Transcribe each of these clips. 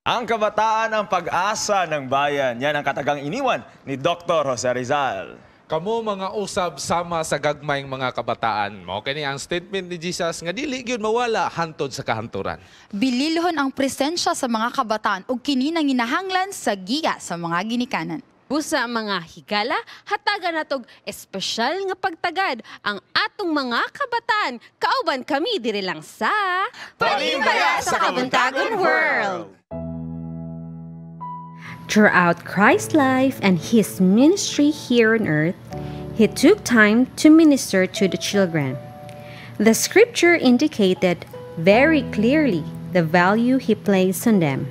Ang kabataan ang pag-asa ng bayan. Yan ang katagang iniwan ni Dr. Jose Rizal. Kamo mga usab sama sa gagmayng mga kabataan. Mao kini ang statement ni Jesus nga dili gyud mawala hantod sa kahanturan. Bililhon ang presensya sa mga kabataan ug kini nanginahanglan sa giya sa mga ginikanan. Busa mga higala, hatagan natog espesyal nga pagtagad ang atong mga kabataan. Kauban kami diri lang sa Panimbaya sa Kabuntagon World! Throughout Christ's life and his ministry here on earth, he took time to minister to the children. The scripture indicated very clearly the value he placed on them.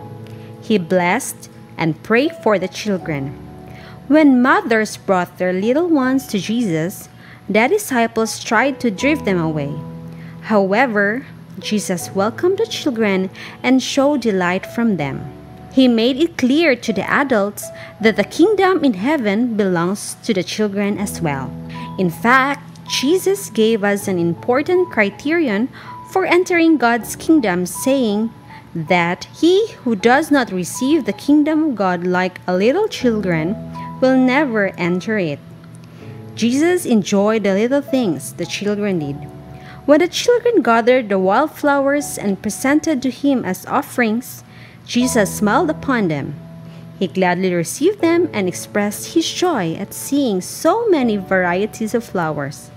He blessed and prayed for the children. When mothers brought their little ones to Jesus, the disciples tried to drive them away. However, Jesus welcomed the children and showed delight from them. He made it clear to the adults that the kingdom in heaven belongs to the children as well. In fact, Jesus gave us an important criterion for entering God's kingdom, saying that he who does not receive the kingdom of God like a little children will never enter it. Jesus enjoyed the little things the children did. When the children gathered the wildflowers and presented to him as offerings, Jesus smiled upon them. He gladly received them and expressed his joy at seeing so many varieties of flowers.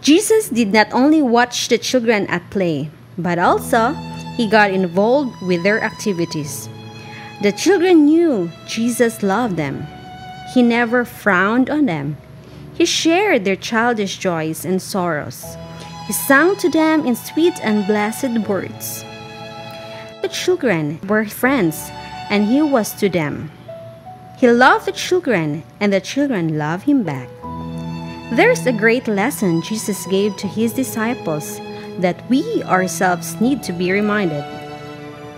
Jesus did not only watch the children at play, but also he got involved with their activities. The children knew Jesus loved them. He never frowned on them. He shared their childish joys and sorrows. He sang to them in sweet and blessed words. The children were friends, and he was to them. He loved the children, and the children loved him back. There's a great lesson Jesus gave to his disciples that we ourselves need to be reminded.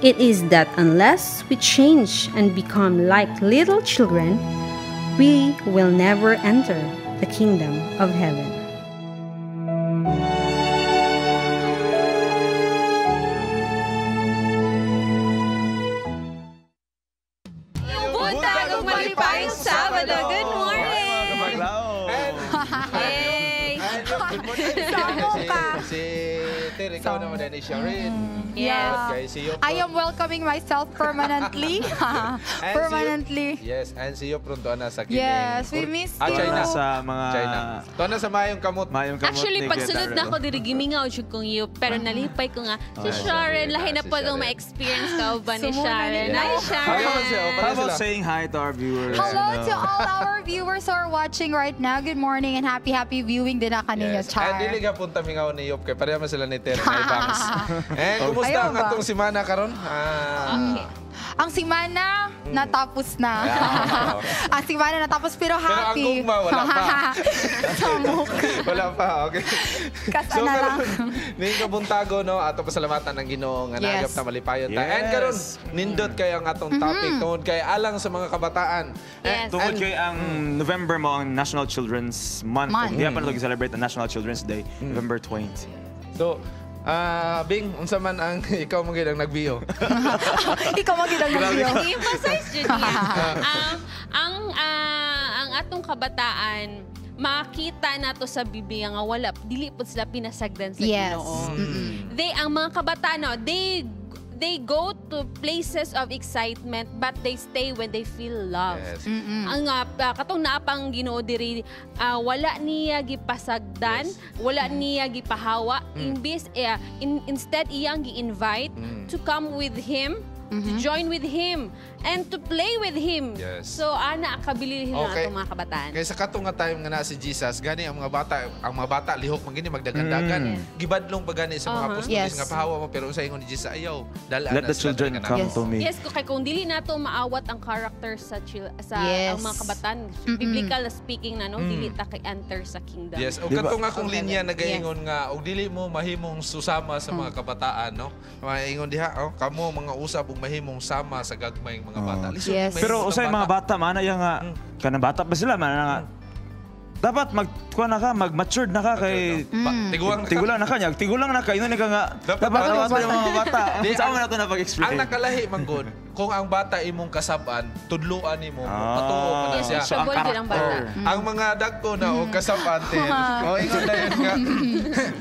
It is that unless we change and become like little children, we will never enter the kingdom of heaven. Buntag ug malipayong Sabado. Good morning. Hey. Good morning. Samo ka. Si Ter, ikaw naman din ni Sharon. Yes. Okay, si Yop. I am welcoming myself permanently. Permanently. Yes, and si Yop ron na sa kining. Yes, we miss you. China. Sa mga China. Tuwa na sa mayong kamot. Mayong kamot Actually, ni pagsunod Kuya na ako Daryl. diri gimingaw jud kong Yop, pero nalipay ko nga si Oh, Sharon, lahi na si po Sharon. ma-experience ka ba ni Sumuna Sharon. nila. Hi, Sharon. How about siya? Oh, How pareho about sila. saying hi to our viewers? Hello you know? to all our viewers who are watching right now. Good morning and happy, happy viewing din na kaninyo, Yes. Char. And dili ka punta mingaw ni Yop kay pareha man sila ni Ter na ibangs. And kumusta Ayaw ang ba? atong simana karon? Okay. Ang simana, natapos na. Yeah. Ang simana natapos pero Pero ang happy. gugma, wala pa. Samok. Wala pa, okay. Kas na lang. Ning kabuntago no, ato pasalamatan ang Ginoo nga Yes. naagap na malipayon ta. Yes. And karon nindot kay ang atong topic tungod kay alang sa mga kabataan. Yes. Tungod kay ang November mo ang National Children's Month. Month. Hindi pa na celebrate ang National Children's Day, November 20. So, Bing, unsa man ang ikaw mo gid ang nagbiyo? Ikaw magid ang nagbiyo. I-emphasize jud niya. Ang atong kabataan makita nato sa Biblia nga wala dili pud sila pinasagdan sa Yes. Ginoo. Mm-mm. They ang mga kabataan no, they go to places of excitement but they stay when they feel love. Yes. Ang katong naapang Ginoo diri wala niya gipasagdan, wala niya gipahawa, imbis instead iyang gi-invite to come with him, to join with him and to play with him. Yes. So ana kabilihin na Okay. atong mga kabataan. Kay sa katong nga time nga na si Jesus, gani ang mga bata lihok man gini magdagandagan. Gibadlong pa gani sa mga apostoles nga pahawa mo pero unsa ingon ni Jesus ayaw. Dala Let na the sila children diri come Yes. to me. Yes, ko kay kung dili nato maawat ang character sa Yes. ang mga kabataan, biblical speaking na no, dili ta kay enter sa kingdom. Yes, og Diba? katong akong Okay. linya nagaingon nga og dili mo mahimong susama sa mga kabataan no. Maingon diha oh, kamo mga usab og mahimong sama sa gagmayng mga bata. Lisod Yes. mahimong Pero sa usay mga bata mana yang nga kanang bata pa sila mana nga dapat magkuha na ka, mag-matured na ka kay Tiguang na ka. tigulang na ka, nyag, tigulang na ka, ingon ka nga Dapat dapat bata. dapat yung mga bata. Di, Saan mo na ito na pag-explain? Ang nakalahi man gud, Kung ang bata imong kasab-an, tudluan nimo, patuo pa na Yes, siya. So, ang teachable jud ang bata. karakter. Ang mga dagko na og kasab-an tin. Oh, ingon na yun nga.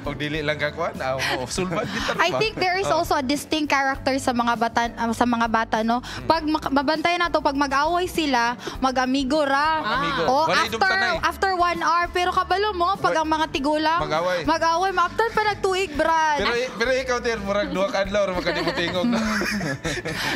Og dili lang ka kuan, mo sulbad kita. I think there is also a distinct character sa mga bata, no. Pag mabantayan nato, pag mag-away sila, mag-amigo ra. Mag-amigo. O Wala after idumtanay. after 1 hour, pero kabalo mo pag ang mga tigulang Mag-away. mag-away, maafter pa nagtuig, Brad. Pero ikaw din, murag duha ka adlaw ra makadimutingog.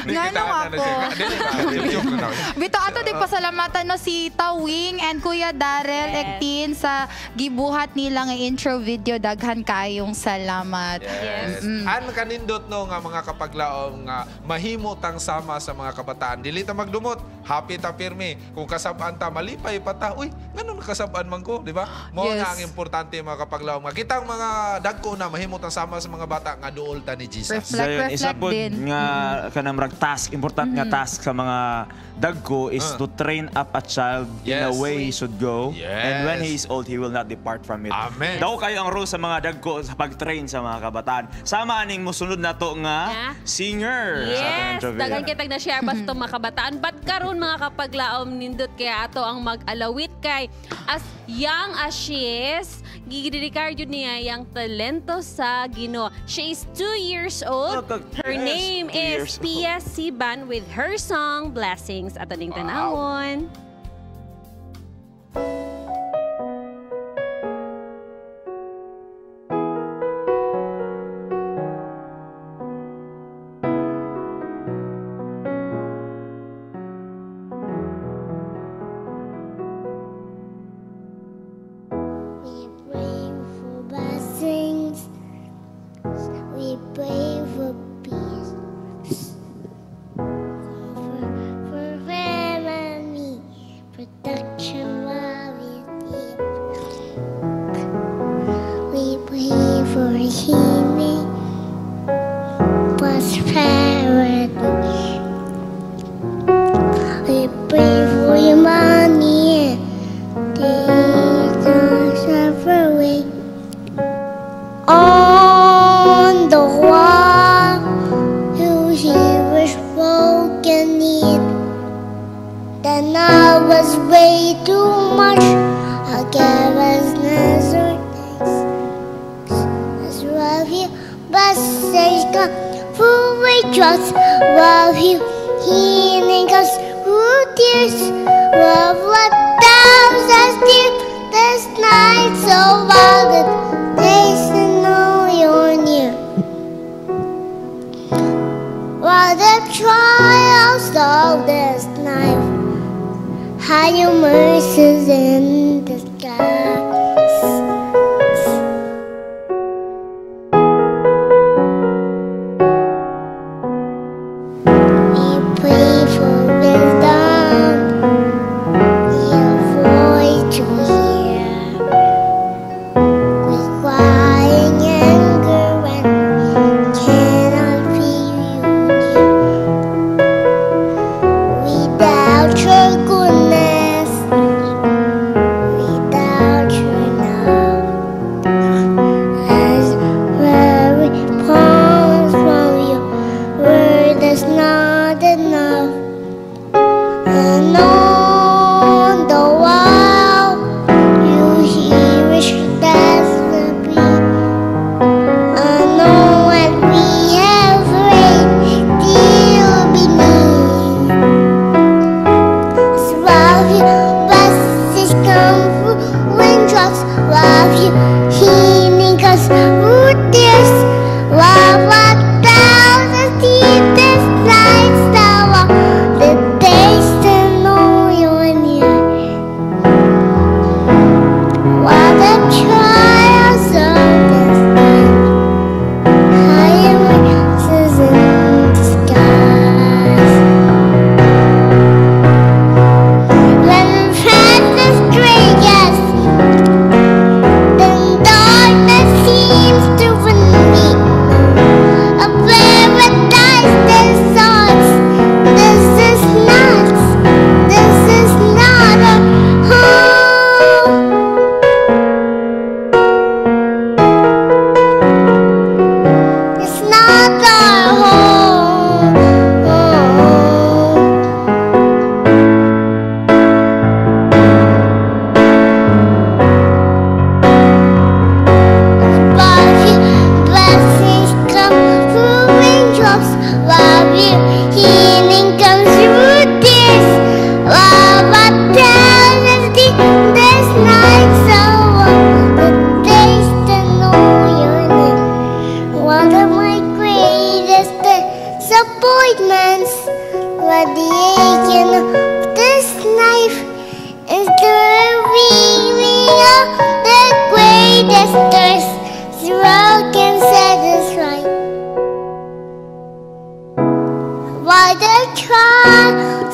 Di Ngano kita na ako? siya. Dili ba? Joke na ako. Bito ato din pasalamatan, no, si Tawing and Kuya Darrell Ektin sa gibuhat nila nga intro video. Daghan kayong salamat. Yes. An kanindot, no, nga mga kapaglaom nga mahimo tang sama sa mga kabataan. Dili ta magdumot, happy ta pirmi. Kung kasab-an ta, malipay pa ta. Uy, ngano nakasab-an man ko, di ba? Mao na ang importante, mga kapaglaom nga kitang mga dagko na mahimo tang sama sa mga bata nga duol ta ni Jesus. Reflect, Dayon, isa reflect pod din. nga kanang murag task, important nga task sa mga dagko is to train up a child in a way he should go. And when he is old, he will not depart from it. Amen. Daw kayo ang role sa mga dagko sa pag-train sa mga kabataan. Sama aning musunod na to nga singer sa atong Yes, intro video. daghan kitag na share basta itong mga kabataan. But karon, mga kapaglaom, nindot kaya ato ang mag-alawit kay as young as she is, gidedikar jud niya yang talento sa Ginoo. She is 2 years old. Oh, Her yes, name 2 is years old. Pia Siban with her song Blessings. Ato ning tanawon. We pray for blessings. We pray for peace. Comfort for family. Protection while we sleep. We pray for healing. Prosperity. We pray for your money. Take us away. On the wall, who he was broken need. Then I was way too much. I gave us thanks. As love you, blessings come through trust. Love you, healing us through tears. Love what thousands deep this night so wild it days to know you're near. While the trials of this life, hide your mercies in the skies. We pray for wisdom, your voice to hear. We crying anger when cannot feel you near. Without your goodness,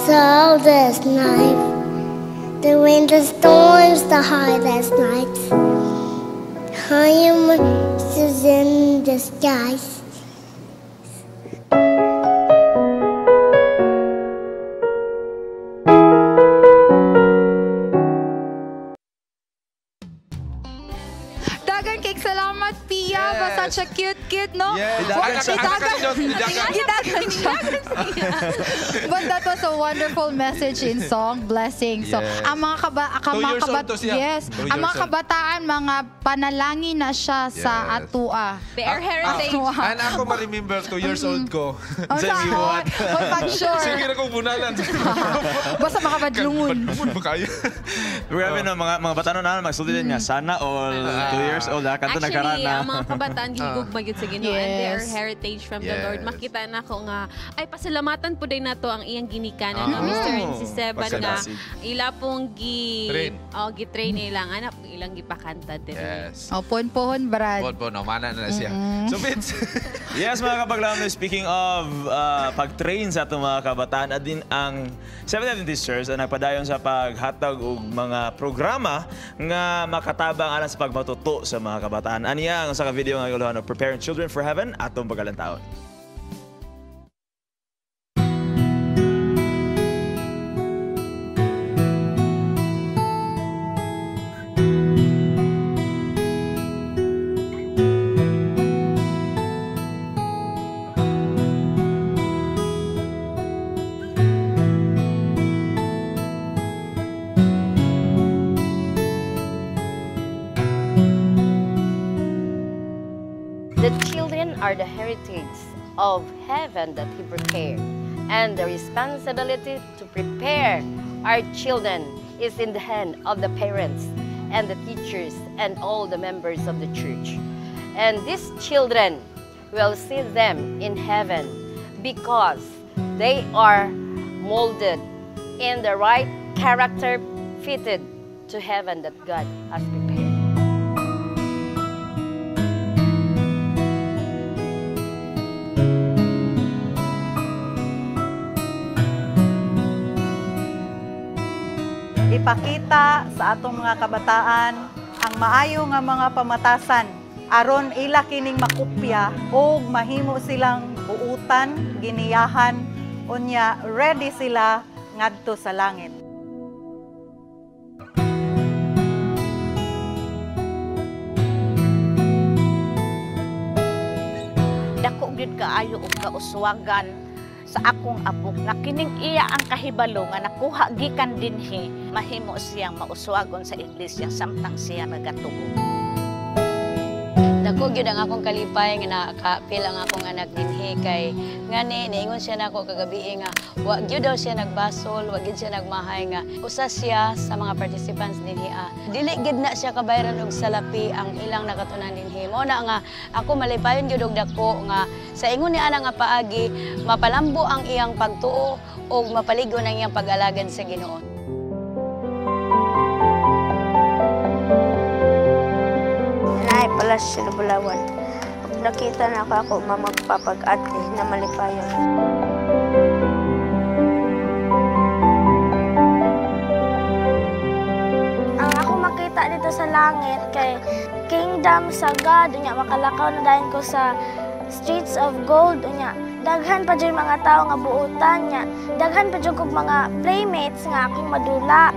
Coldest night, the winter storms, the hardest nights, higher mercies in the skies. Dagan kay salamat, Pia. Yes. Basta such a cute kid, no? Yes. Gidagan Gidagan. Gidagan siya. But that was a wonderful message in song, Blessing. So, Yes. ang mga 2 years old to siya. yes, 2 ang years mga old. kabataan, mga panalangin na siya sa Yes. atua. Their heritage. And ako ma-remember, 2 years old ko. Oh, Sa iwan. pag sure. Sige na kong bunalan. Basta makabadlungon. Badlungon ba kayo? Grabe no, mga batanon na magsulti din nga sana all 2 years old ha kadto Actually, nagkarana. ang mga kabataan gihigugma gyud sa Ginoo and their Yes. heritage from the Lord. Yes. Makita na ko nga ay pasalamatan po day nato ang iyang ginikanan no, Mr. and Mrs. Seban nga Pagkadasig. ila pong gi Train. Oh, gi-train ilang anak, ilang gipakanta din. Yes. Oh, pon-pohon, Brad. Bon, bon, no, mana na siya. So, Vince. Yes, mga kapaglaom, speaking of pag-train sa atong mga kabataan, adin ang Seventh Adventist Church ang nagpadayon sa paghatag og mga programa nga makatabang alang sa pagmatuto sa mga kabataan. Aniya ang usa ka video nga guluhan og Preparing Children for Heaven atong pagalantaon. The children are the heritage of heaven that He prepared, and the responsibility to prepare our children is in the hand of the parents and the teachers and all the members of the church. And these children will see them in heaven because they are molded in the right character fitted to heaven that God has prepared. Ipakita sa atong mga kabataan ang maayo nga mga pamatasan aron ila kining makupya og mahimo silang buutan, giniyahan, unya ready sila ngadto sa langit. Dako gyud kaayo og kauswagan sa akong apo nga kining iya ang kahibalo nga nakuha gikan dinhi, mahimo siyang mauswagon sa iglesia samtang siya nagatuo. Dako gyud ang akong kalipay nga nakapil ang akong anak dinhi kay ngani niingon siya nako kagabi nga wa gyud daw siya nagbasol, wa gyud siya nagmahay nga usa siya sa mga participants dinhi. Dili gyud na siya kabayran og salapi ang ilang nakatunan dinhi. Mao na nga ako malipayon gyud og dako nga sa ingon ni ana nga paagi mapalambo ang iyang pagtuo ug mapaligon ang iyang pag-alagad sa Ginoo. Naay pala sa Bulawan. Pag nakita na ako, mamagpapag-ate na malipayon. Ang ako makita dito sa langit kay kingdom sa God, unya makalakaw na dayon ko sa streets of gold, unya daghan pa jud mga tao nga buutan nya, daghan pa jud kog mga playmates nga akong madula.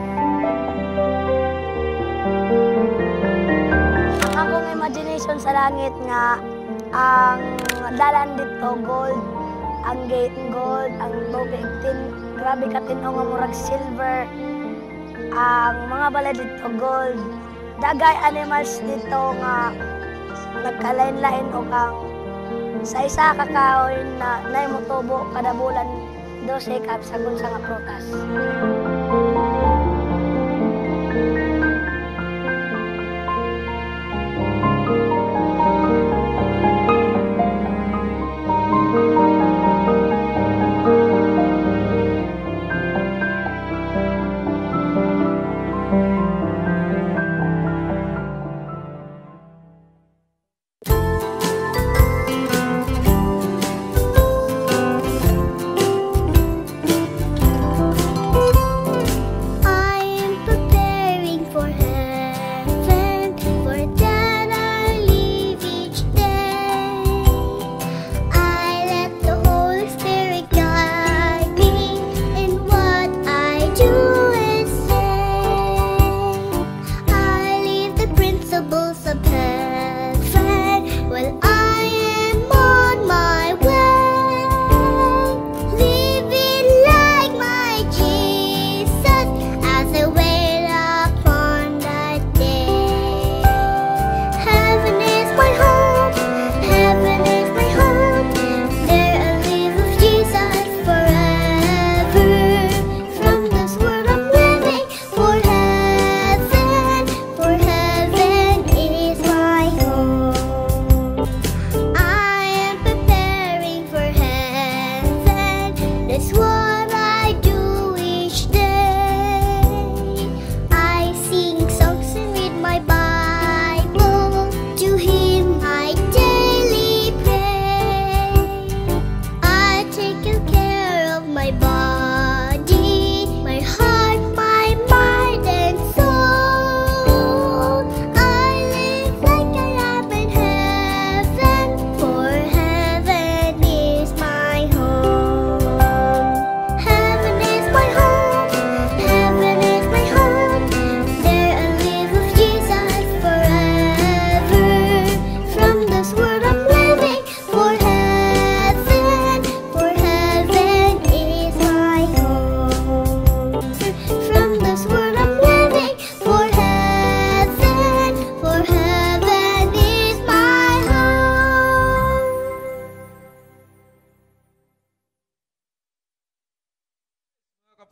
Ang akong imagination sa langit nga ang dalan dito gold, ang gate gold, ang tubig tin, grabe ka tin-o nga murag silver, ang mga balay dito gold, dagay animals dito nga nagkalain-lain og ang sa isa ka kahoy na naimutubo kada bulan 12 ka sagun sa nga prutas.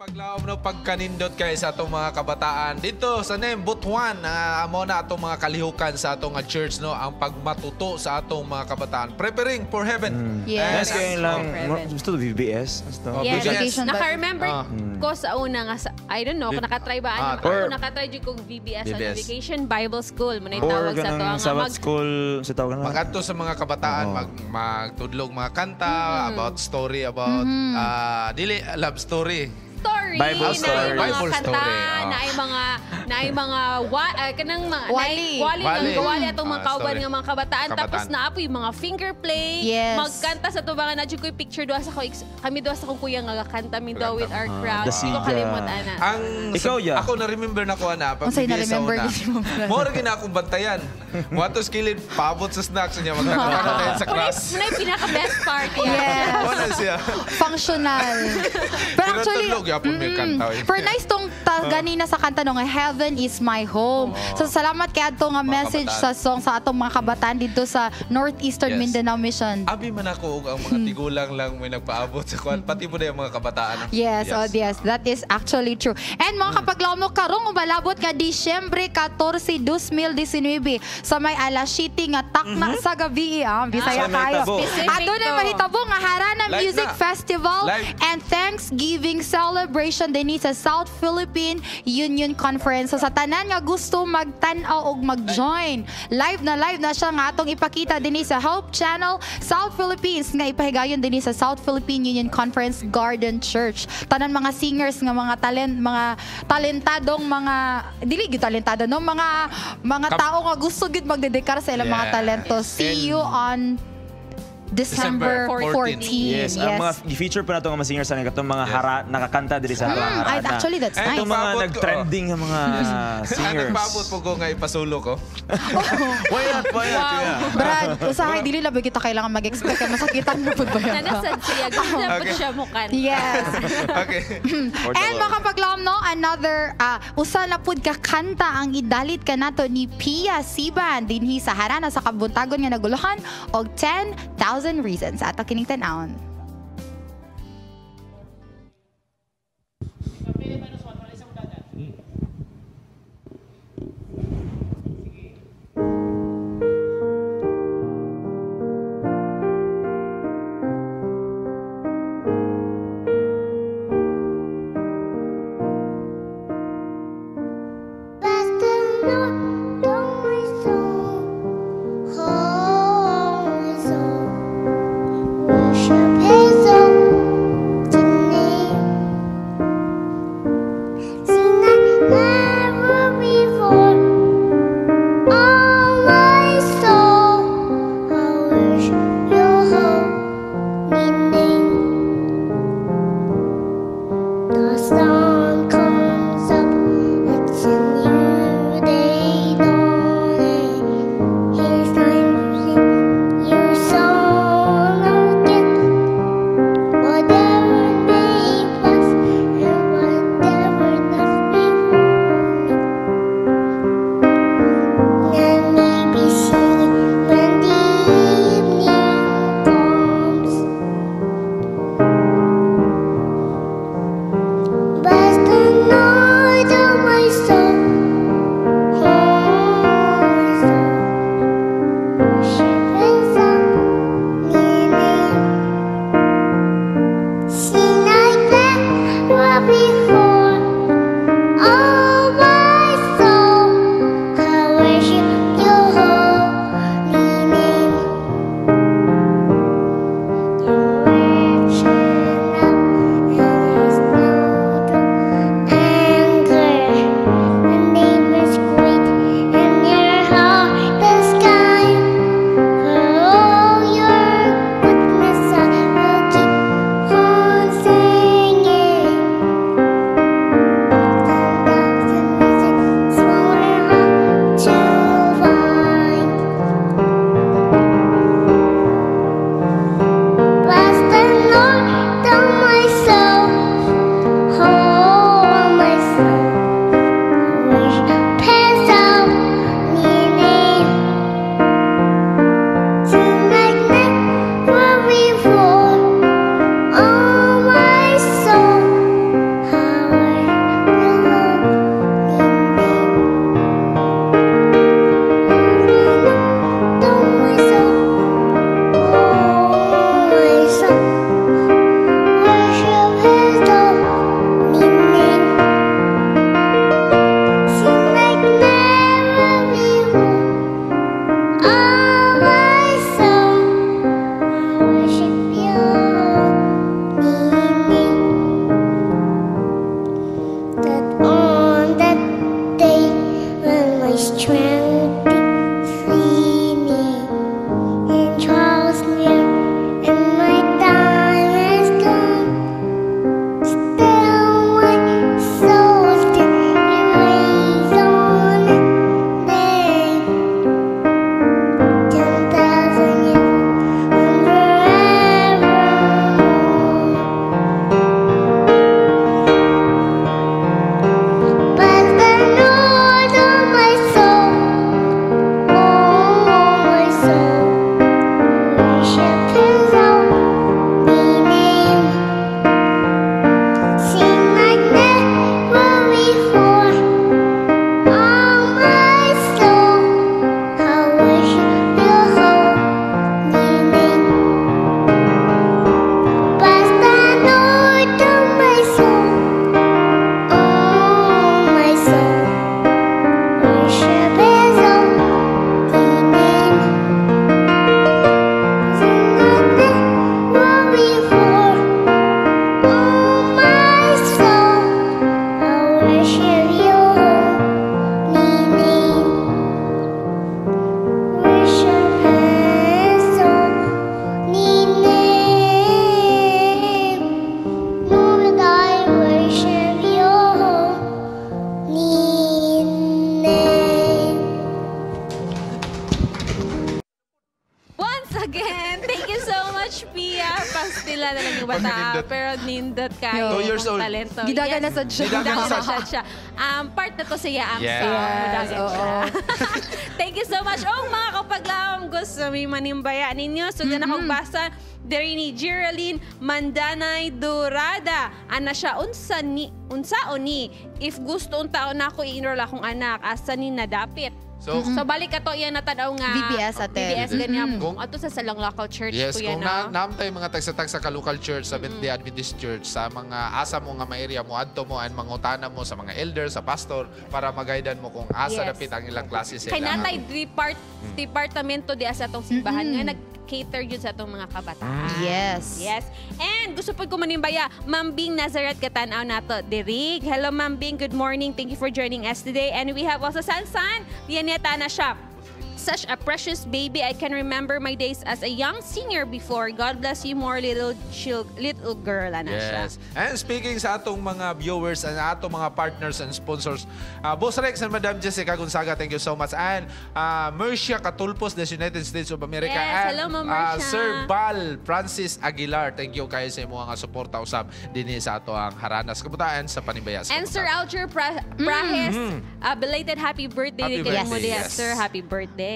Paglaom no, pagkanindot kay sa atong mga kabataan dito sa NEM Butuan, amo na atong mga kalihukan sa atong nga church no, ang pagmatuto sa atong mga kabataan, preparing for heaven. Yes. Nice kayo lang. Heaven. Gusto VBS? Gusto. Oh, Yes. VBS. Vacation Bible. Naka-remember ko sa una nga, sa, I don't know, kung nakatry ba. Ano, try. ako nakatry jud kog VBS, ano, VBS. Vacation Bible School. Muna Or tawag sa to. ganang Ang Sabbath mag, school. Sa tawag na. Magadto sa mga kabataan, magtudlog mga kanta about story about dili love story. Story, Bible na story. mga Bible kanta, story, ah. na ay mga wa, kanang mga Wali. wali, Wali. wali, wali atong mga kauban story. nga mga kabataan. Kabataan. Tapos naapoy mga finger play, magkanta sa tubangan na jud ko'y picture duha sa ko kami duha sa akong kuya nga gakanta mi daw with our crowd. The Di ko siga. kalimot ana. Ang Ikaw, ya. Ako na remember na ko ana pag Unsay BBS sa na-remember una. gid mo, brother? Mao ra gid na akong bantayan. Moadto sa kilid, paabot sa snacks niya, magkakanta na sa class. Muna yung pinaka best part. Yes. Mao na siya. Functional. Pero Pero actually, tudlog yapon may kanta, eh. Pero nice tong ganina sa kanta no nga "Heaven is My Home." So salamat kay adto nga Mga message kabataan. sa song sa atong mga kabataan dito sa Northeastern Mindanao Mission. Abi man ako og ang mga tigulang lang may nagpaabot sa kwan, pati po na yung mga kabataan. Yes, oh yes, that is actually true. And mga kapaglaom, karong umalabot nga Disyembre 14, 2019 sa may alas 7 nga takna sa gabi, ah, Bisaya Sa may kayo. tabo. Specific Aduna to. mahitabo nga Harana Live Music na. Festival Live. and Thanksgiving Celebration dinhi sa South Philippine Union Conference. So sa tanan nga gusto magtan-aw og mag-join, live na siya nga atong ipakita dinhi sa Hope Channel South Philippines nga ipahigayon dinhi sa South Philippine Union Conference Garden Church. Tanan mga singers nga mga talent, mga talentadong mga dili gyud talentado no, mga tao nga gusto gyud magdedikar sa ilang mga talento. See you on December December 14. 14. Yes, ang mga i-feature pa nato nga mga singers sa katong mga hara nakakanta diri sa harana. Actually, that's Eh, nice. Itong mga Nagpaabot ko, nag-trending nga mga Ang singers. nagpaabot po ko nga ipasulo ko. Why not? Why not? Yeah. Brad, usahay dili labi kita kailangan mag-expect kay masakitan mo pud ba yan? Nanasad siya. Gusto na po siya mukanta. Yes. Okay. For the And Lord. mga kapaglaom, no, another, usa na pud ka kanta ang idalit kanato ni Pia Siban dinhi sa Harana sa kabuntagon nga naguluhan og "10,000 Reasons." Ato kining tan-awon. Basta no, don't. Coach Pia Pastila na lang yung bata. Pagkanindot. Pero nindot kayo. 2 years old. Talento. Gidagan na sad siya. Gidagan Gidagan na na sad siya. Part na to siya ang song. Yes, Gidagan oo. siya. Thank you so much. Oh, mga kapaglaom, gusto may manimbaya ninyo. So, mm akong basa diri ni Geraldine Mandanay Durada. Ana siya, unsa ni, unsa o ni, if gusto unta na ako i-enroll akong anak, asa ni nadapit? So, So balik ka to iya natanaw nga VBS ate. VBS ganyan. Kung- Ato sa Salang Local Church Yes, kuya kung no. na, naam tayo mga tagsa-tagsa ka local church, sa Seventh-day Adventist Church, sa mga asa mo nga ma-area mo, adto mo, and mangutana mo sa mga elder, sa pastor, para magaidan mo kung asa dapit ang ilang klase sa Kay ilang. natay departamento di sa atong simbahan nga nag-cater yun sa atong mga kabataan. Yes. Yes. And gusto po ko manimbaya, Ma'am Bing Nazareth katanaw nato diri. Hello Ma'am Bing, good morning. Thank you for joining us today. And we have also Sansan, Dianeta na siya. Such a precious baby. I can remember my days as a young singer before. God bless you more, little girl. Ana siya. Yes. And speaking sa atong mga viewers and atong mga partners and sponsors, Boss Rex and Madam Jessica Gonzaga, thank you so much. And Mercia Catulpos, the United States of America. Yes, and, hello, Ma'am Mercia. Sir Bal Francis Aguilar, thank you kayo sa imong nga suporta usab dinhi sa ato ang Haranas Kabataan sa Panimbaya sa And Sir Kabataan. Alger Prahes, belated happy birthday Happy kay mo birthday, diya, yes. sir. Happy birthday.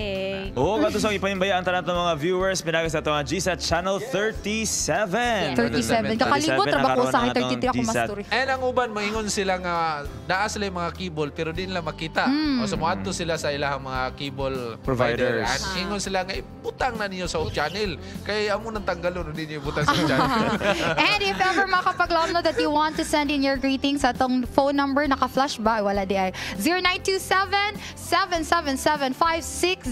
Oo, kato sa ipanimbaya ang tanan ng mga viewers pinaga sa atong GSAT Channel 37. 37. Kakalimot ra ba ko sa akin 33 ako GSAT. masturyo. And ang uban maingon sila nga naa sila yung mga cable pero di nila makita. O so moadto sila sa ilahang mga cable provider. Providers. And ingon sila nga ibutang na ninyo sa Hope Channel. Kay amo nang tanggalon di niyo ibutang sa Hope Channel. And if ever makapaglaom no that you want to send in your greetings sa atong phone number, naka-flash ba? Ay, wala di ay. 0927-777-5602.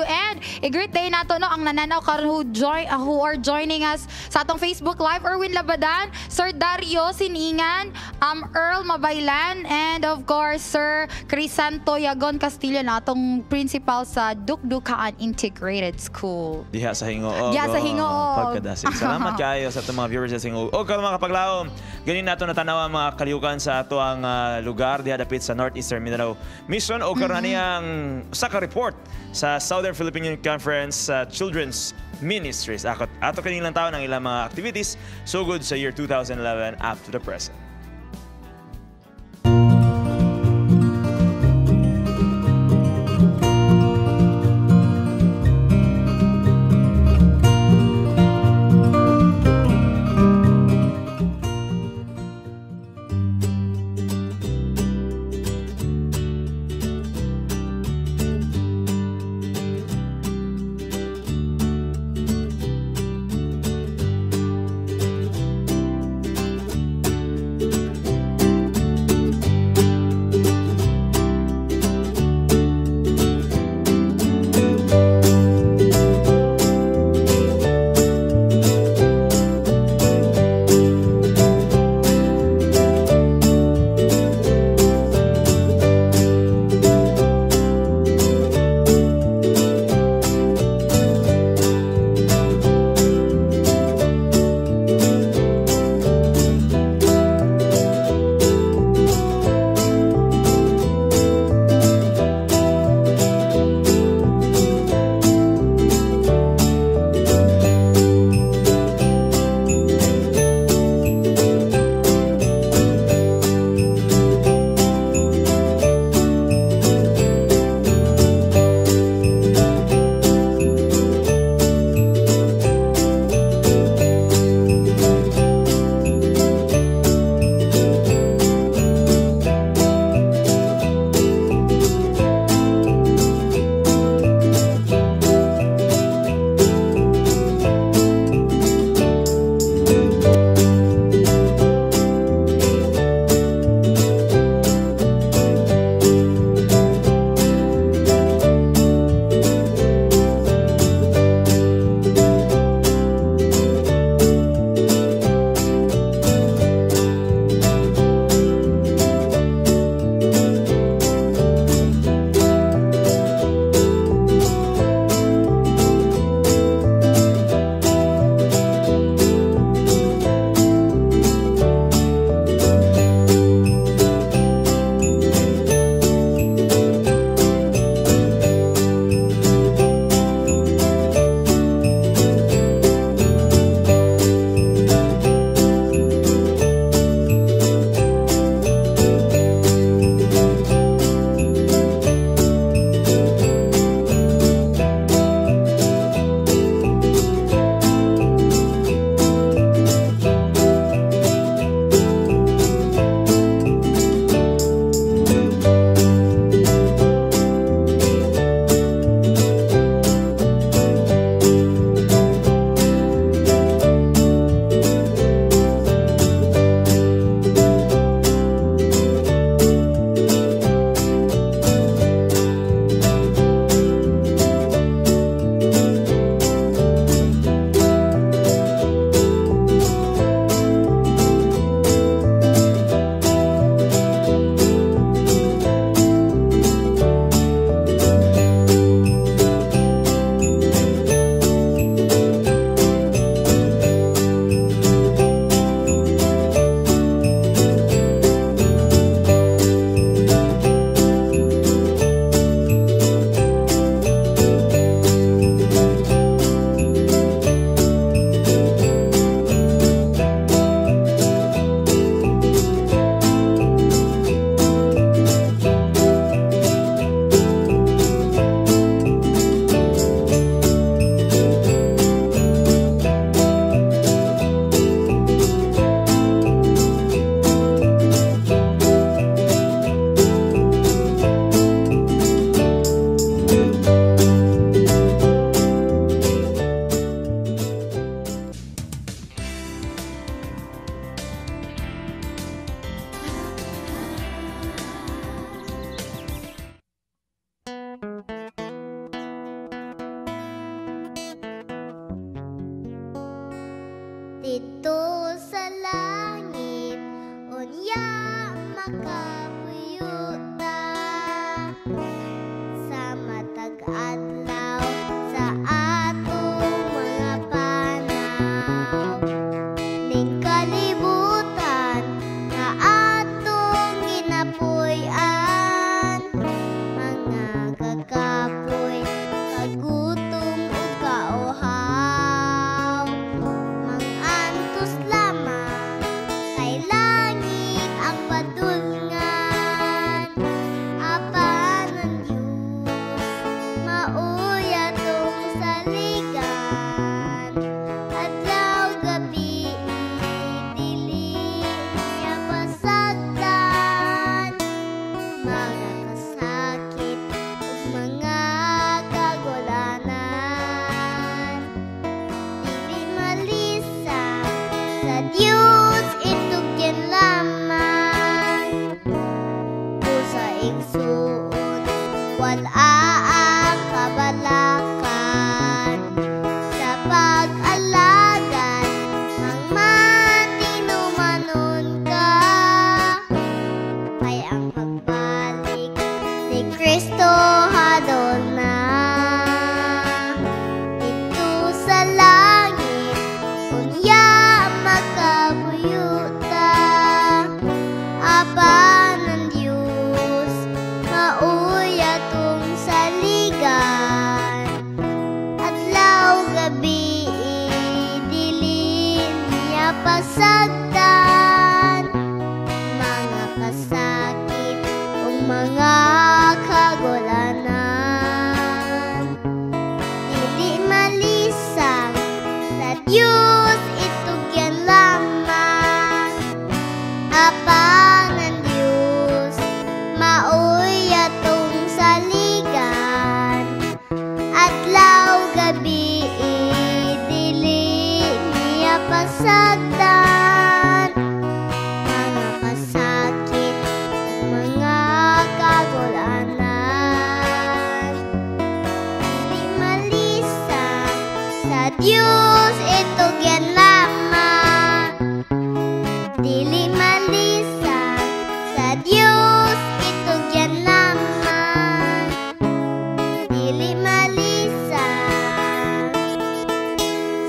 And i-greet day nato no ang nananaw karon who are joining us sa atong Facebook Live, Erwin Labadan, Sir Dario Siningan, Earl Mabaylan, and of course Sir Crisanto Yagon Castillo na atong principal sa Dukdukaan Integrated School. Diha sa Hingoog. Diha sa Oh, Hingoog. Pagkadasig. Salamat kayo sa atong mga viewers sa Hingoog. O karon mga kapaglaom, ganin nato natanaw ang mga kalihukan sa ato ang lugar diha dapit sa Northeastern Mindanao Mission o karon mm ang usa ka report sa Southern Philippine Union Conference sa Children's Ministries. Ako, ato kanilang taon ang ilang mga activities sugod sa year 2011 up to the present. Dito sa langit unya makapuyo ta sa matag adlaw sa atong mga panaw ning kalibutan nga atong ginapuy-an, mga kakapoy, kagutom ug kauhaw, mangantos lamang kay langit ang padulngan. Apan ang Diyos maoy atong saligan, adlaw gabi dili niya pasagdan, mga kasakit ug mga kagulanan. Dili malisang sa Dios itugyan lamang, busa igsuon wala ang kabalakan, sa pag-alagad mangmatinumanon ka, kay ang pagbalik ni Kristo hadol na. Dito sa langit unya makapuyo ta, apan ang Diyos maoy atong saligan, adlaw gabi dili niya pasagdan, mga kasakit ug mga kagulanan. Dili malisang sa Diyos itugyan lamang, apan ang Diyos maoy atong saligan, adlaw gabi dili niya pasagdan, mga kasakit ug mga kagulanan. Dili malisang sa Diyos itugyan lamang, dili malisang sa Diyos itugyan lamang, dili malisang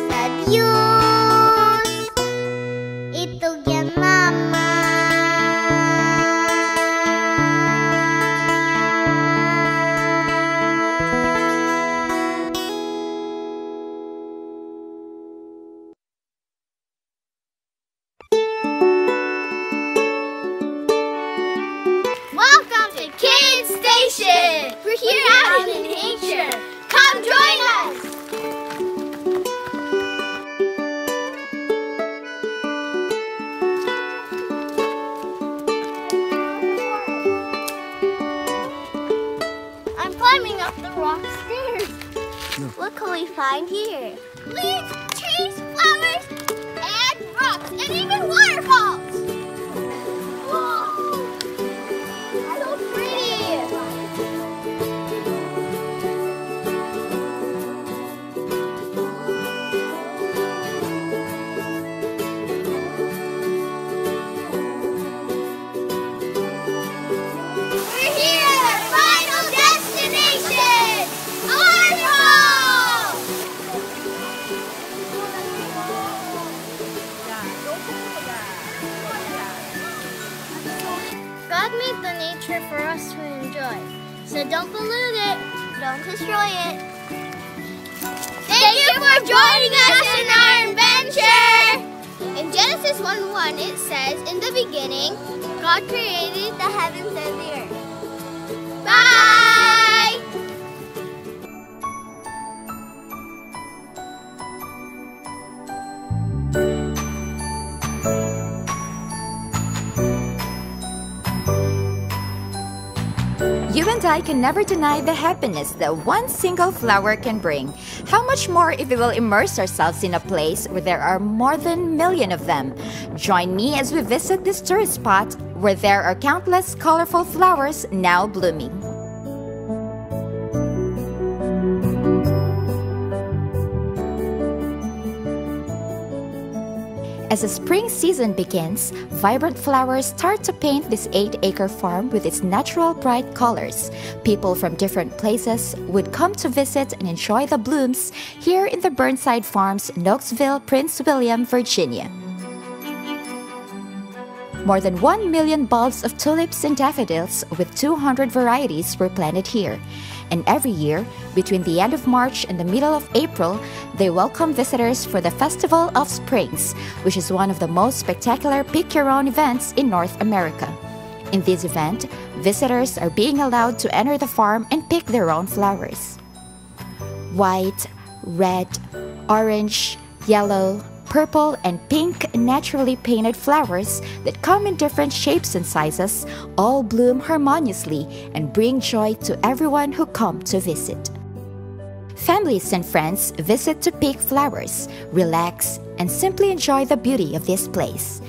sa Diyos itugyan lamang. Welcome to Kids Station! We're here out in nature. Come join us! I'm climbing up the rock stairs. What can we find here? Leaves, trees, flowers, and rocks, and even waterfalls! Whoa! So pretty! We're here at our final destination! A waterfall! God made the nature for us to enjoy. So don't pollute it, don't destroy it. Thank you for joining us in our adventure! In Genesis 1:1, it says, "In the beginning, God created the heavens and the earth." Bye! You and I can never deny the happiness that one single flower can bring. How much more if we will immerse ourselves in a place where there are more than a million of them? Join me as we visit this tourist spot where there are countless colorful flowers now blooming. As the spring season begins, vibrant flowers start to paint this 8-acre farm with its natural bright colors. People from different places would come to visit and enjoy the blooms here in the Burnside Farms, Nokesville, Prince William, Virginia. More than 1 million bulbs of tulips and daffodils with 200 varieties were planted here. And every year, between the end of March and the middle of April, they welcome visitors for the Festival of Springs, which is one of the most spectacular pick-your-own events in North America. In this event, visitors are being allowed to enter the farm and pick their own flowers. White, red, orange, yellow, purple, and pink naturally painted flowers that come in different shapes and sizes all bloom harmoniously and bring joy to everyone who come to visit. Families and friends visit to pick flowers, relax, and simply enjoy the beauty of this place.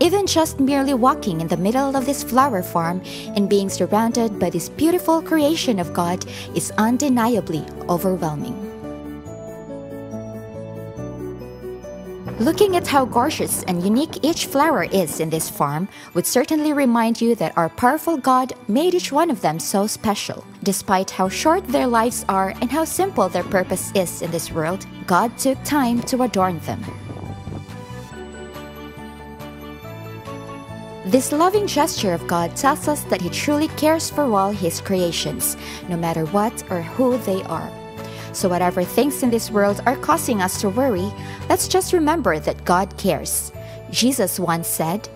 Even just merely walking in the middle of this flower farm and being surrounded by this beautiful creation of God is undeniably overwhelming. Looking at how gorgeous and unique each flower is in this farm would certainly remind you that our powerful God made each one of them so special. Despite how short their lives are and how simple their purpose is in this world, God took time to adorn them. This loving gesture of God tells us that He truly cares for all His creations, no matter what or who they are. So whatever things in this world are causing us to worry, let's just remember that God cares. Jesus once said,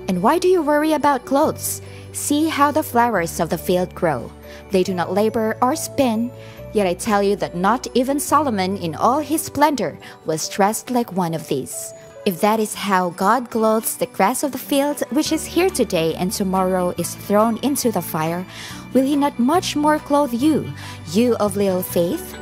"And why do you worry about clothes? See how the flowers of the field grow. They do not labor or spin. Yet I tell you that not even Solomon in all his splendor was dressed like one of these." If that is how God clothes the grass of the field, which is here today and tomorrow is thrown into the fire, will He not much more clothe you, you of little faith?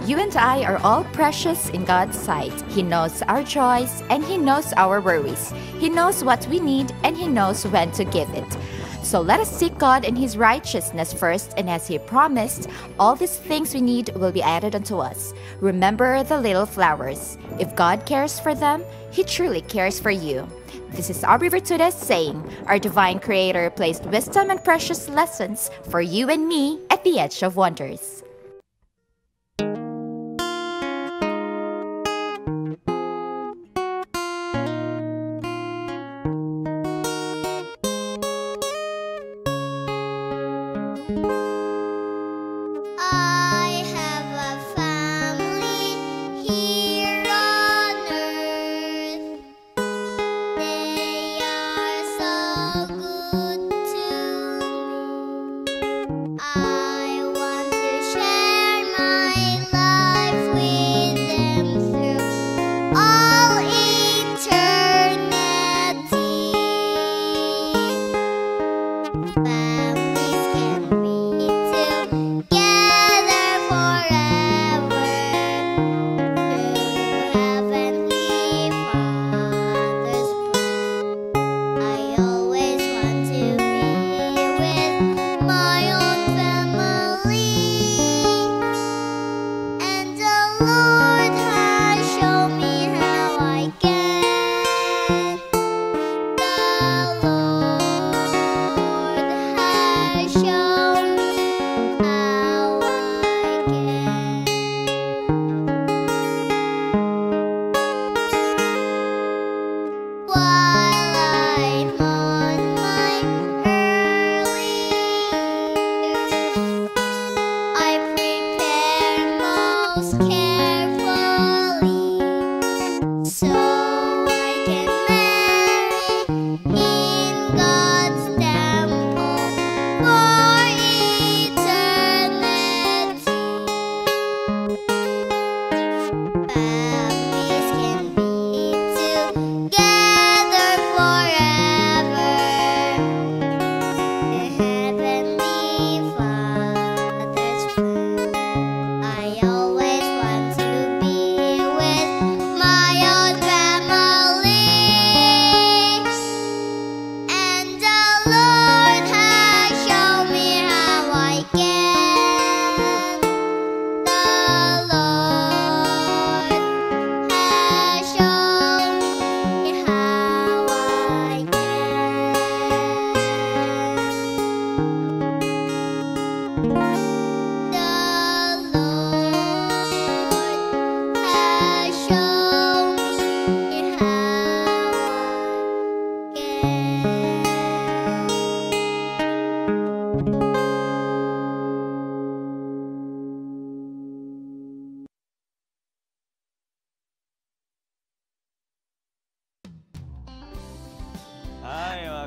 You and I are all precious in God's sight. He knows our joys and He knows our worries. He knows what we need and He knows when to give it. So let us seek God and His righteousness first, and as He promised, all these things we need will be added unto us. Remember the little flowers. If God cares for them, He truly cares for you. This is Aubrey Vertudes saying, our divine Creator placed wisdom and precious lessons for you and me at the Edge of Wonders. I have a family here on earth. They are so good to me. I want to share my life with them through all eternity. Families can be together forever through Heavenly Father's plan. I always want to be with my own family, and the Lord has shown me how I can. The Lord has shown me how I can. While I'm on my early years, I prepare most carefully so I can marry in God's temple for eternity. Families can be together forever. The Heavenly Father's plan. I always want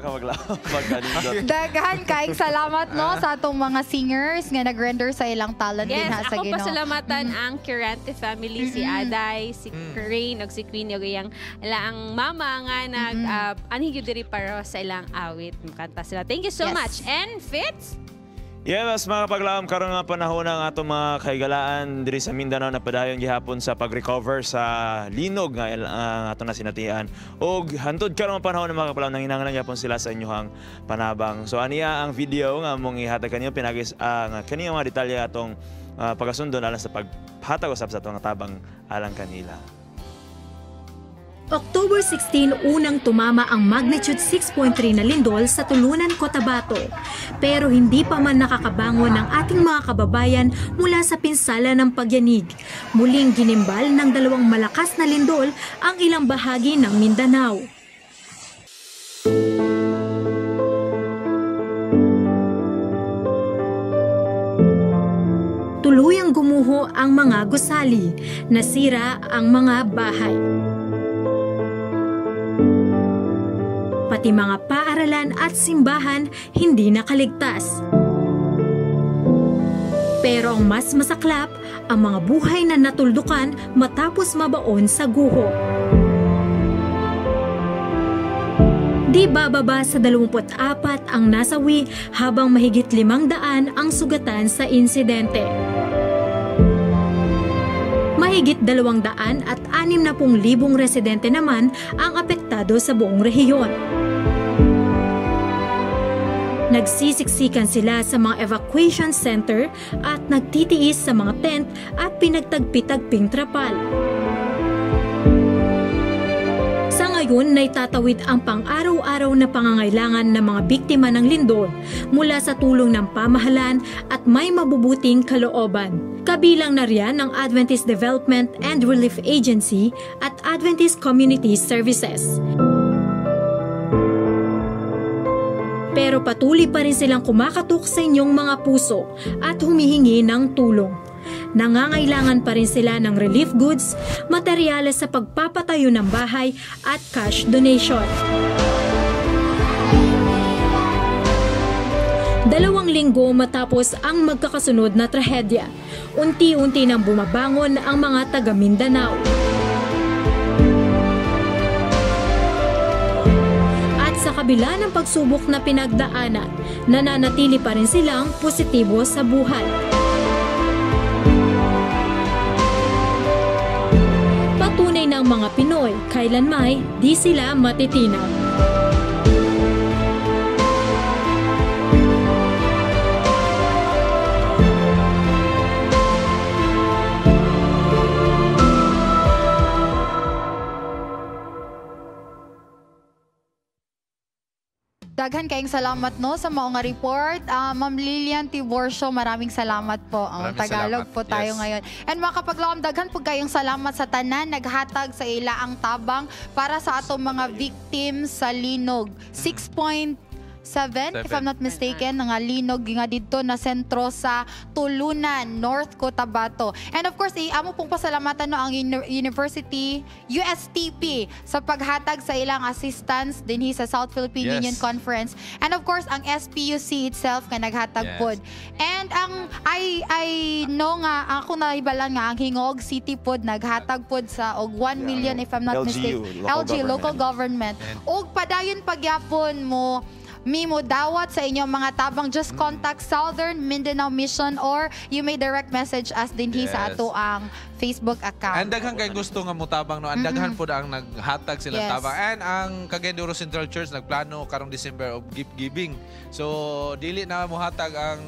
Kapaglaom, pagkanindot. Daghan kaayong salamat, no, sa atong mga singers nga nag-render sa ilang talent Yes, din ha sa ako Ginoo. pasalamatan ang Curante family, si Aday, si Crane, ug si Queen, ug iyang ang mama nga nag anhi gyud diri para sa ilang awit. Makanta sila. Thank you so much. And Fitz? Yes, mga kapaglaom, karon nga panahon ang atong mga kahigalaan diri sa Mindanao na padayon gihapon sa pag-recover sa linog nga ang atong nasinatian. Og hantod karon nga panahon ng mga kapaglaom, nanginahanglan gihapon sila sa inyong panabang. So aniya ang video nga among ihatag kanyo pinagis ang kaniya mga detalye atong pagkasundon alang sa paghatag usab sa atong tabang alang kanila. October 16, unang tumama ang magnitude 6.3 na lindol sa Tulunan, Cotabato. Pero hindi pa man nakakabangon ang ating mga kababayan mula sa pinsala ng pagyanig. Muling ginimbal ng dalawang malakas na lindol ang ilang bahagi ng Mindanao. Tuluyang gumuho ang mga gusali, nasira ang mga bahay. Pati mga paaralan at simbahan hindi nakaligtas. Pero ang mas masaklap, ang mga buhay na natuldukan matapos mabaon sa guho. Di bababa sa 24 ang nasawi habang mahigit 500 ang sugatan sa insidente. Mahigit 260,000 residente naman ang apektado sa buong rehiyon. Nagsisiksikan sila sa mga evacuation center at nagtitiis sa mga tent at pinagtagpi-tagping trapal. Sa ngayon, naitatawid ang pang-araw-araw na pangangailangan ng mga biktima ng lindol mula sa tulong ng pamahalaan at may mabubuting kalooban. Kabilang na riyan ang Adventist Development and Relief Agency at Adventist Community Services. Pero patuloy pa rin silang kumakatok sa inyong mga puso at humihingi ng tulong. Nangangailangan pa rin sila ng relief goods, materyales sa pagpapatayo ng bahay at cash donation. 2 linggo matapos ang magkakasunod na trahedya, unti-unti nang bumabangon ang mga taga Mindanao. At sa kabila ng pagsubok na pinagdaanan, nananatili pa rin silang positibo sa buhay. Patunay ng mga Pinoy, kailanmay di sila matitinag. Daghan kayong salamat, no, sa mao nga report. Ma'am Lilian Tiborcio, maraming salamat po. Maraming Tagalog salamat. po tayo ngayon. And mga kapaglaom, daghan po kayong salamat sa tanan naghatag sa ila ang tabang para sa atong mga victims sa linog. 6.7, if I'm not mistaken, nga linog nga didto na sentro sa Tulunan, North Cotabato. And of course, amo pong pasalamatan, no, ang University USTP sa paghatag sa ilang assistance dinhi sa South Philippine Union Conference. And of course, ang SPUC itself nga naghatag pod. And ang I know nga ako nahibalan nga ang Gingoog City pod naghatag pod sa og 1 million, if I'm not LGU, mistaken. Local LG, local government. Og padayon pagyapon mo mimo dawat sa inyong mga tabang, just contact Southern Mindanao Mission or you may direct message us dinhi sa ato ang Facebook account. Ang daghan kay gusto nga motabang, no, ang daghan pud ang naghatag silang tabang. And ang Cagayan de Oro Central Church nagplano karong December of gift giving. So dili na mohatag ang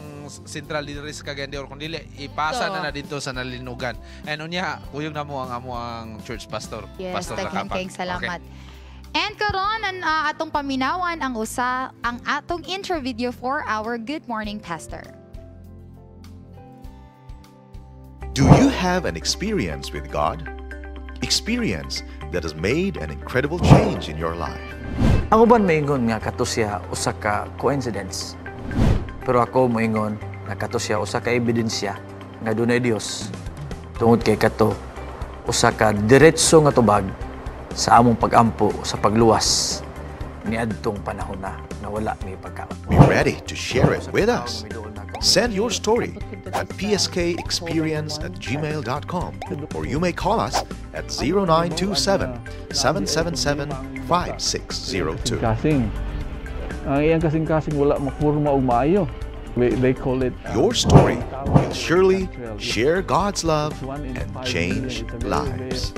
Central diri sa Cagayan de Oro kun dili ipasa na didto sa nalinugan. And unya kuyog na mo ang amo ang church pastor. Yes, Pastor daghan Lakapag. kayong salamat. And karon ang atong paminawan ang usa ang atong intro video for our Good Morning Pastor. Do you have an experience with God? Experience that has made an incredible change in your life. Ang uban maingon nga kato siya usa ka coincidence. Pero ako moingon nga kato siya usa ka ebidensya nga dunay Dios. Tungod kay kato usa ka diretso nga tubag sa among pagampo sa pagluwas Niadtong panahon na nga wala may pagkaon. Be ready to share it with us. Send your story at pskexperience@gmail.com or you may call us at 0927 777 5602. Kasing. Ang iyang kasing-kasing wala mapurma og maayo. They call it Your story will surely share God's love and change lives.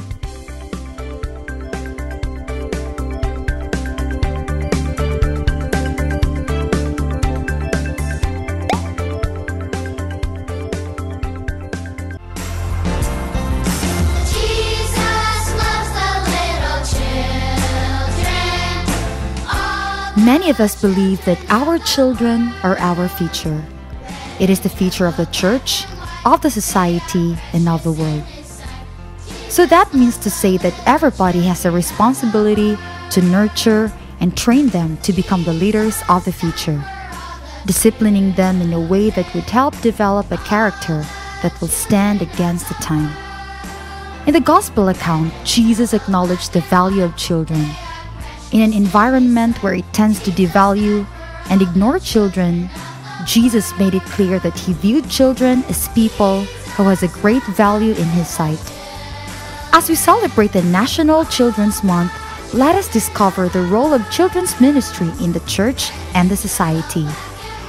Jesus loves the little children. Many of us believe that our children are our future. It is the future of the church, of the society, and of the world. So that means to say that everybody has a responsibility to nurture and train them to become the leaders of the future, disciplining them in a way that would help develop a character that will stand against the time. In the Gospel account, Jesus acknowledged the value of children. In an environment where it tends to devalue and ignore children, Jesus made it clear that he viewed children as people who has a great value in his sight. As we celebrate the National Children's Month, let us discover the role of children's ministry in the church and the society.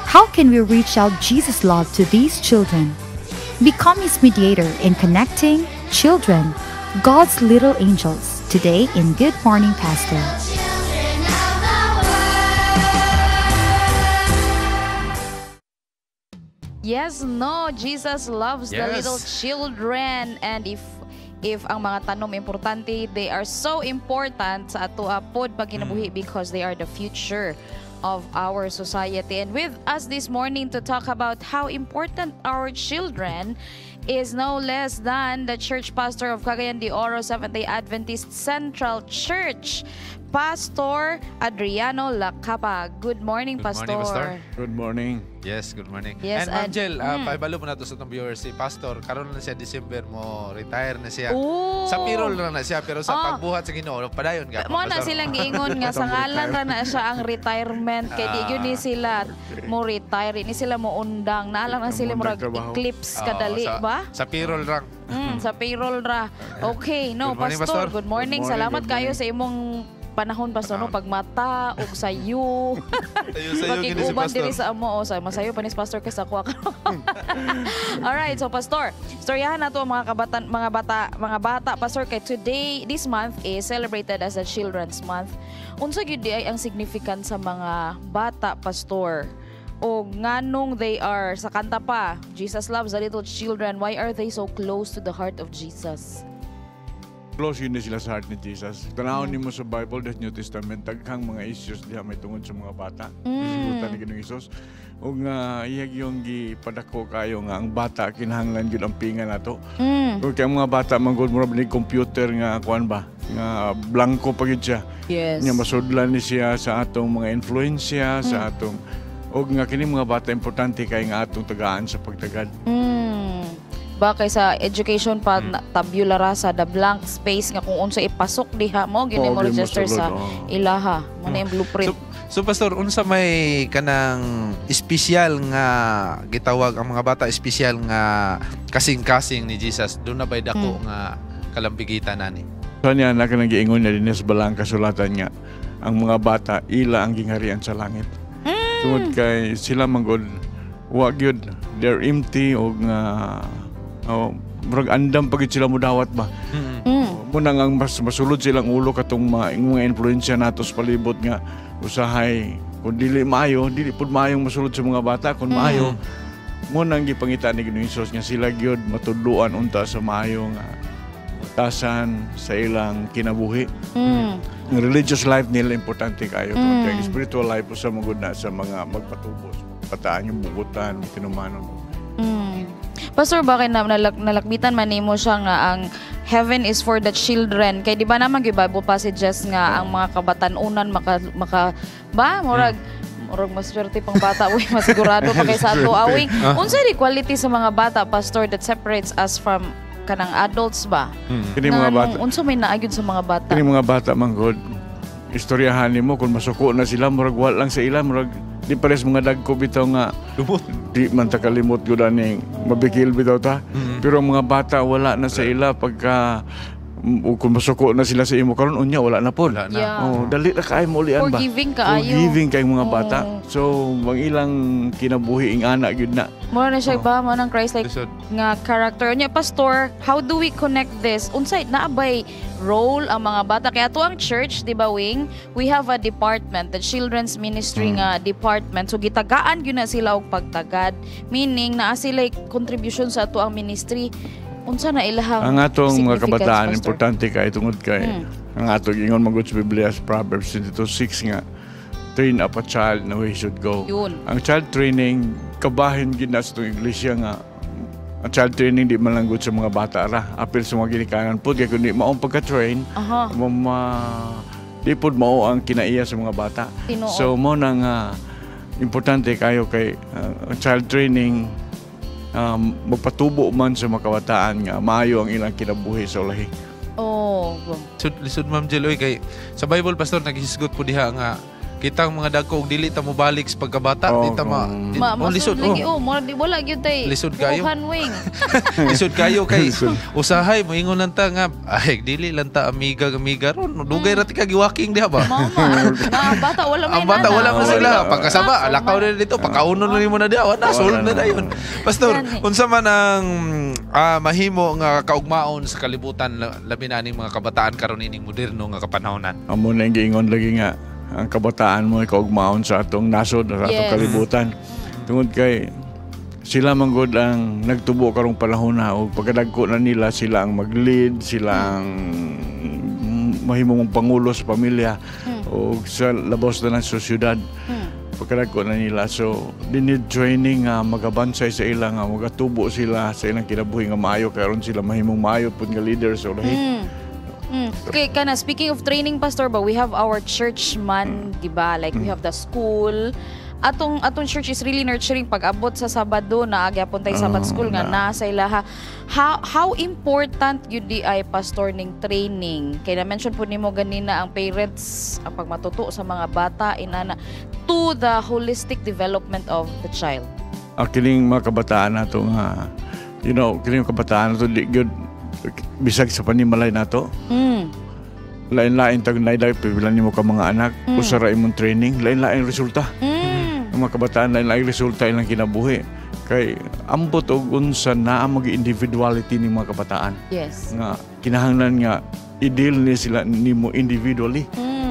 How can we reach out Jesus' love to these children? Become his mediator in connecting children, God's little angels, today in Good Morning Pastor. Yes, no, Jesus loves the little children, and if ang mga tanom importante, they are so important sa ato pod pagkinabuhi because they are the future of our society. And with us this morning to talk about how important our children is no less than the church pastor of Cagayan de Oro Seventh-day Adventist Central Church, Pastor Adriano Lacapa. Good morning, Good Pastor. morning, Pastor. Good morning. Yes, good morning. Yes, and Ma'am and Jill, paibalo mo na to sa itong viewers, si Pastor, karon na siya December mo, retire na siya. Oh. Sa payroll na na siya, pero sa pagbuhat sa Ginoo, padayon ka. Mo na silang giingon nga sa ngalan ra na siya ang retirement kay di gyud ni sila mo retire, ni sila mo undang. Naalang na sila murag eclipse kadali ba? Sa payroll ra. Sa payroll ra. Okay, no, Good morning, Pastor, Pastor. good morning. Good morning, Salamat good kayo morning. sa imong panahon, Pastor, no, pagmata ug sayo. Sayo-sayo gini si Makig-uban Pastor. diri sa amo o sa masayo pa ni Pastor kaysa kuha karon. Alright, so Pastor, storyahan nato ang mga kabatan, mga bata, Pastor, kay today, this month is celebrated as a Children's Month. Unsa gyud di ay ang significance sa mga bata, Pastor? O nganong they are sa kanta pa, Jesus loves the little children, why are they so close to the heart of Jesus? Close yun na sila sa heart ni Jesus. Tanawon nimo sa Bible, the New Testament, daghang mga issues diha may tungod sa mga bata. Hisgutan ni Ginoong Hesus. Ug nga iyag yung gipadako kayo nga ang bata kinahanglan gyud ang pinga nato. Ug kay ang mga bata man gud murag ni computer nga kuan ba, nga blanco pa gyud siya. Nya masudlan ni siya sa atong mga influensya, sa atong og nga kini mga bata importante kay nga atong tagaan sa pagtagad. Ba kay sa education pa tabula rasa, the blank space nga kung unsa ipasok diha mo gini Oo, mo gini mo register sulod, sa ilaha mo na yung blueprint. So Pastor, unsa may kanang espesyal nga gitawag ang mga bata, espesyal nga kasing-kasing ni Jesus, doon na ba'y dako nga kalambigitan nani? Sa niya na kanang giingon niya dinhi sa balang kasulatan nga ang mga bata ila ang gingharian sa langit. Tungod kay sila manggod wa gyud, they're empty og nga murag andam pa gyud sila modawat ba. Muna nga ang mas masulod silang ulo katong mga influensya nato sa palibot nga usahay kung dili maayo, dili pud maayong masulod sa mga bata kung maayo. Muna ang gipangita ni Ginoong Hesus nga sila gyud matudloan unta sa maayo nga batasan sa ilang kinabuhi. Ang religious life nila importante kayo. Tungod kay spiritual life usa magud na sa mga magpatubo, pataan yung bugutan, tinumanon. Pastor, bakit nalakbitan man nimo siya nga ang heaven is for the children? Kay di ba naman gyud Bible passages nga ang mga kabatan-unan maka ba murag murag maswerte pang bata, uy, masigurado pa kay sa ato awing. Unsa di quality sa mga bata, Pastor, that separates us from kanang adults ba? Kini mga Nga bata. nung unsa may naagyod sa mga bata? Kini mga bata man gud, istoryahan nimo kung masuko na sila, murag wala lang sa ila, murag di pares mga dagko bitaw nga di man ta kalimot gud aning mabikil bitaw ta. Pero ang mga bata wala na sa ila pagka kung masuko na sila sa imo karon, unya wala na pod. Wala na. Yeah. Oh, dali na kaayo mo ulian ba. Forgiving kaayo. Forgiving kay mga bata. So ang ilang kinabuhi ing ana gyud na. Mura na siya ba mo ng Christ like Lisod. Nga character niya. Pastor, how do we connect this? Unsay naa bay role ang mga bata? Kaya ato ang church, di ba, Wing, we have a department, the children's ministry nga department. So gitagaan gyud na sila og pagtagad, meaning naa sila contribution sa ato ang ministry. Unsa na ilahang Ang atong mga significance, kabataan Pastor? Importante kay tungod kay ang atong ingon man gud sa Biblia sa Proverbs 22:6 nga train up a child na way he should go. Yun. Ang child training kabahin gid na sa itong iglesia nga ang child training di man lang gud sa mga bata ra, apil sa mga ginikanan pod, kay kundi maong pagka-train di pod mao ang kinaiya sa mga bata. Tinuod. So mo na nga importante kayo kay ang child training magpatubo man sa mga kabataan nga maayo ang ilang kinabuhi sa ulahi. Oh. Lisod, lisod, Ma'am Jill, oy, kay sa Bible, pastor, naghisgot po diha nga kitang mga dagko og dili ta mobalik sa pagkabata, di ta ma di, Ma, oh, lisod, masud lagi oh. oh, mo di wala gyud tay. Lisod kayo. Buhan, Wing. Lisod kayo kay usahay moingon lang ta nga ay dili lang ta amiga amiga ron, dugay ra ti ka giwaking diha ba. Mao man. Nga ang bata wala may Ang bata nana. wala man sila pagkasaba alakaw na dito, pagkaunon na nimo na diha, wala, solve na dayon. Pastor, unsa man ang mahimo nga kaugmaon sa kalibutan, labi na aning mga kabataan karon ining moderno nga kapanahonan? Amo na yung giingon lagi nga ang kabataan mo kaugmaon sa atong nasod, sa atong kalibutan. Tungod kay sila man gud ang nagtubo karong panahon na ug pagkadagko na nila, sila ang mag-lead, sila ang mahimong pangulo sa pamilya o sa labos na ng sosyudad. Pagkadagko na nila. So, they need training nga magabansay sa ila, nga magatubo sila sa ilang kinabuhi nga maayo karon sila mahimong maayo pud nga leaders sa ulahi. Okay, kana speaking of training, pastor, ba we have our church man, di ba? Like we have the school. Atong church is really nurturing pag abot sa Sabado na gyapon tay Sabbath school nga na. Na sa ilaha. How important gyud di ay, pastor, ning training? Kay na mention po nimo ganina ang parents ang pagmatuto sa mga bata inana to the holistic development of the child. Ang kining mga kabataan nato nga kining kabataan nato di gyud bisag sa panimalay nato, lain-lain tag naiday pila nimo ka mga anak, usa ra imong training, lain-lain resulta. Ang mga kabataan, lain-lain resulta ilang kinabuhi kay ambot og unsa na ang mga individuality ni mga kabataan nga kinahanglan nga i-deal ni sila nimo individually,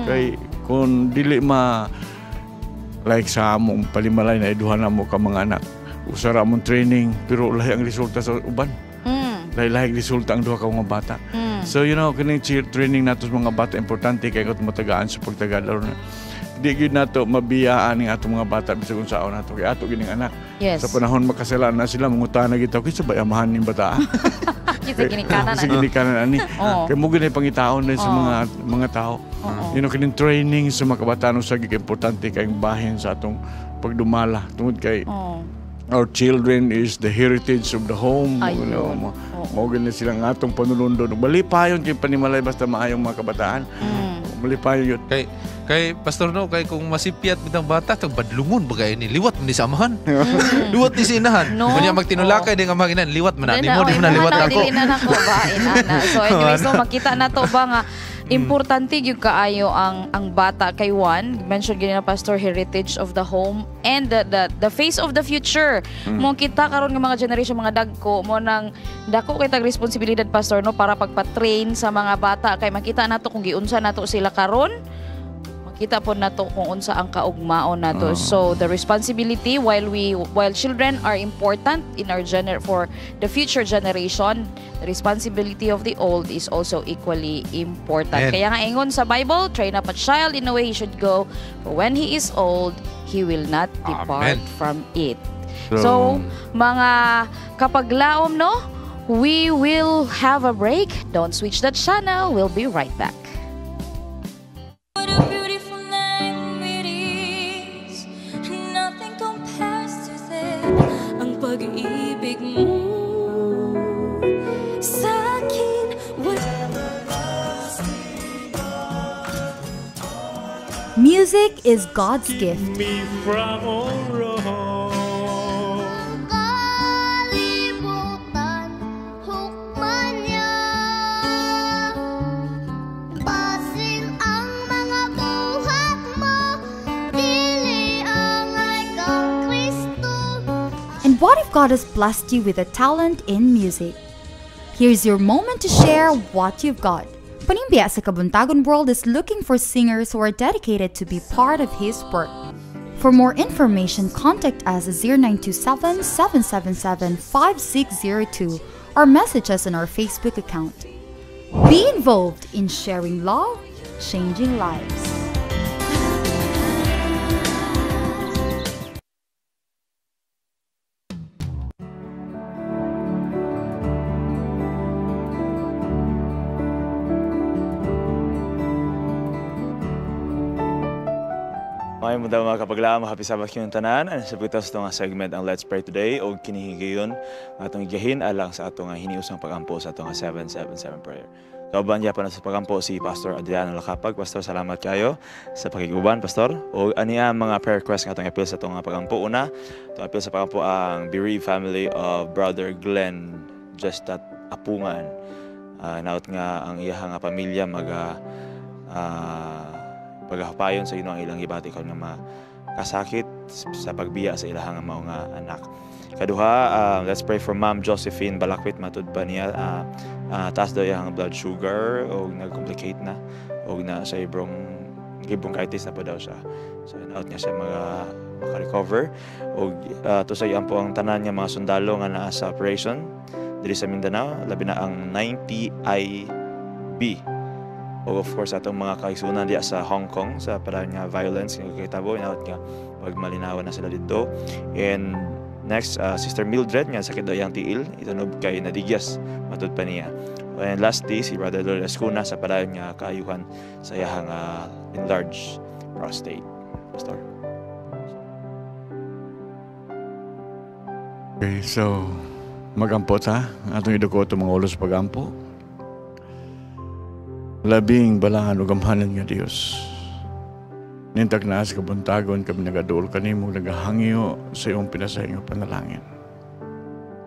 kay kung dili ma, like sa among palimalay na iduha na mo ka mga anak, usa ra among training pero lahi ang resulta sa uban, lahi-lahi ang resulta ang duha ka mga bata. So kining cheer training nato sa mga bata importante kay kung matagaan sa pagtagad aron di gyud nato mabiyaan ang atong mga bata bisag unsaon nato kay ato gining anak. Sa panahon makasala na sila, mangutana gyud ta, kinsa ba amahan ning bata? Kita ginikanan. Kasi ginikanan ani. Kay mo gini pangitaon din sa mga tao. Kining training sa mga kabataan usa gyud ka importante kayong bahin sa atong pagdumala tungod kay our children is the heritage of the home. Ayun. Mo gini silang atong panulundon. Malipayon kay panimalay basta maayong mga kabataan. Malipayon yun. Kay kay pastor no, kay kung masipyat bitang bata tag badlungon ba kay ni, liwat man ni sa amahan. Liwat ni sa inahan. No. Unya magtinulakay din ang mga inahan, liwat man na nimo, di mo na liwat na ako. Dili na nako ba inana. So anyway, so makita na to ba nga importante gyud kaayo ang bata kay one mention gyud na, pastor, heritage of the home and the face of the future. Mo kita karon nga mga generation, mga dagko mo nang dako kay tag responsibilidad, pastor, no, para pagpa-train sa mga bata kay makita nato kung giunsa nato sila karon, makita po nato kung unsa ang kaugmaon nato. So the responsibility, while children are important in our gener for the future generation, the responsibility of the old is also equally important. Amen. Kaya nga ingon sa Bible, train up a child in the way he should go, for when he is old, he will not depart Amen. From it. So, mga kapaglaom, no, we will have a break. Don't switch the channel. We'll be right back. What a beautiful name it is. Nothing compares to this. Ang pag-ibig mo sa akin. Music is God's gift. Me from all wrong. Kalibutan, hukman niya. Basin ang mga buhat mo, dili angay kang Kristo. And what if God has blessed you with a talent in music? Here's your moment to share what you've got. Panimbiya sa Kabuntagon World is looking for singers who are dedicated to be part of His work. For more information, contact us at 0927 777 5602 or message us on our Facebook account. Be involved in sharing love, changing lives. Maayong buntag mga kapaglaom, happy Sabbath kayong tanan. Ano sa pagkatapos sa nga segment ang Let's Pray Today o kinihigayon nga atong gigahin alang sa atong nga hiniusang pagampo sa atong nga 777 prayer. Kauban niya pa na sa pagampo si Pastor Adriano Lacapag. Pastor, salamat kayo sa pakiguban, Pastor. O ani ang mga prayer request nga atong appeal sa atong nga pagampo. Una, atong appeal sa pagampo ang bereaved family of Brother Glenn Gestat Apungan. Naot nga ang iyahang nga pamilya maga paghapayon sa Ginoo ang ilang gibati karon nga makasakit sa pagbiya sa ilahang mao nga anak. Kaduha, let's pray for Ma'am Josephine Balakwit. Matud pa niya taas daw iyang blood sugar o nag-complicate na o na sa bronchitis na po daw siya. So out niya siya mga maka-recover. O to sa iyang po ang tanan nga mga sundalo nga naa sa operation diri sa Mindanao, labi na ang 90IB. O of course atong mga kaigsuonan diya sa Hong Kong sa padayon nga violence nga gikahitabo, inaot nga pagmalinawan na sila didto. And next, Sister Mildred nga sakit daw iyang tiil, itunob kay nadigyas matud pa niya. And lastly, si Brother Lord Escuna sa padayon nga kaayuhan sa iyang enlarged prostate. Pastor. Okay, so magampo ta atong iduko itong mga ulo sa pagampo. Labing balahan ug gamhanan nga Dios. Nintag na sa kabuntagon kami nagaduol kanimo, nagahangyo sa iyong pinasayang nga panalangin.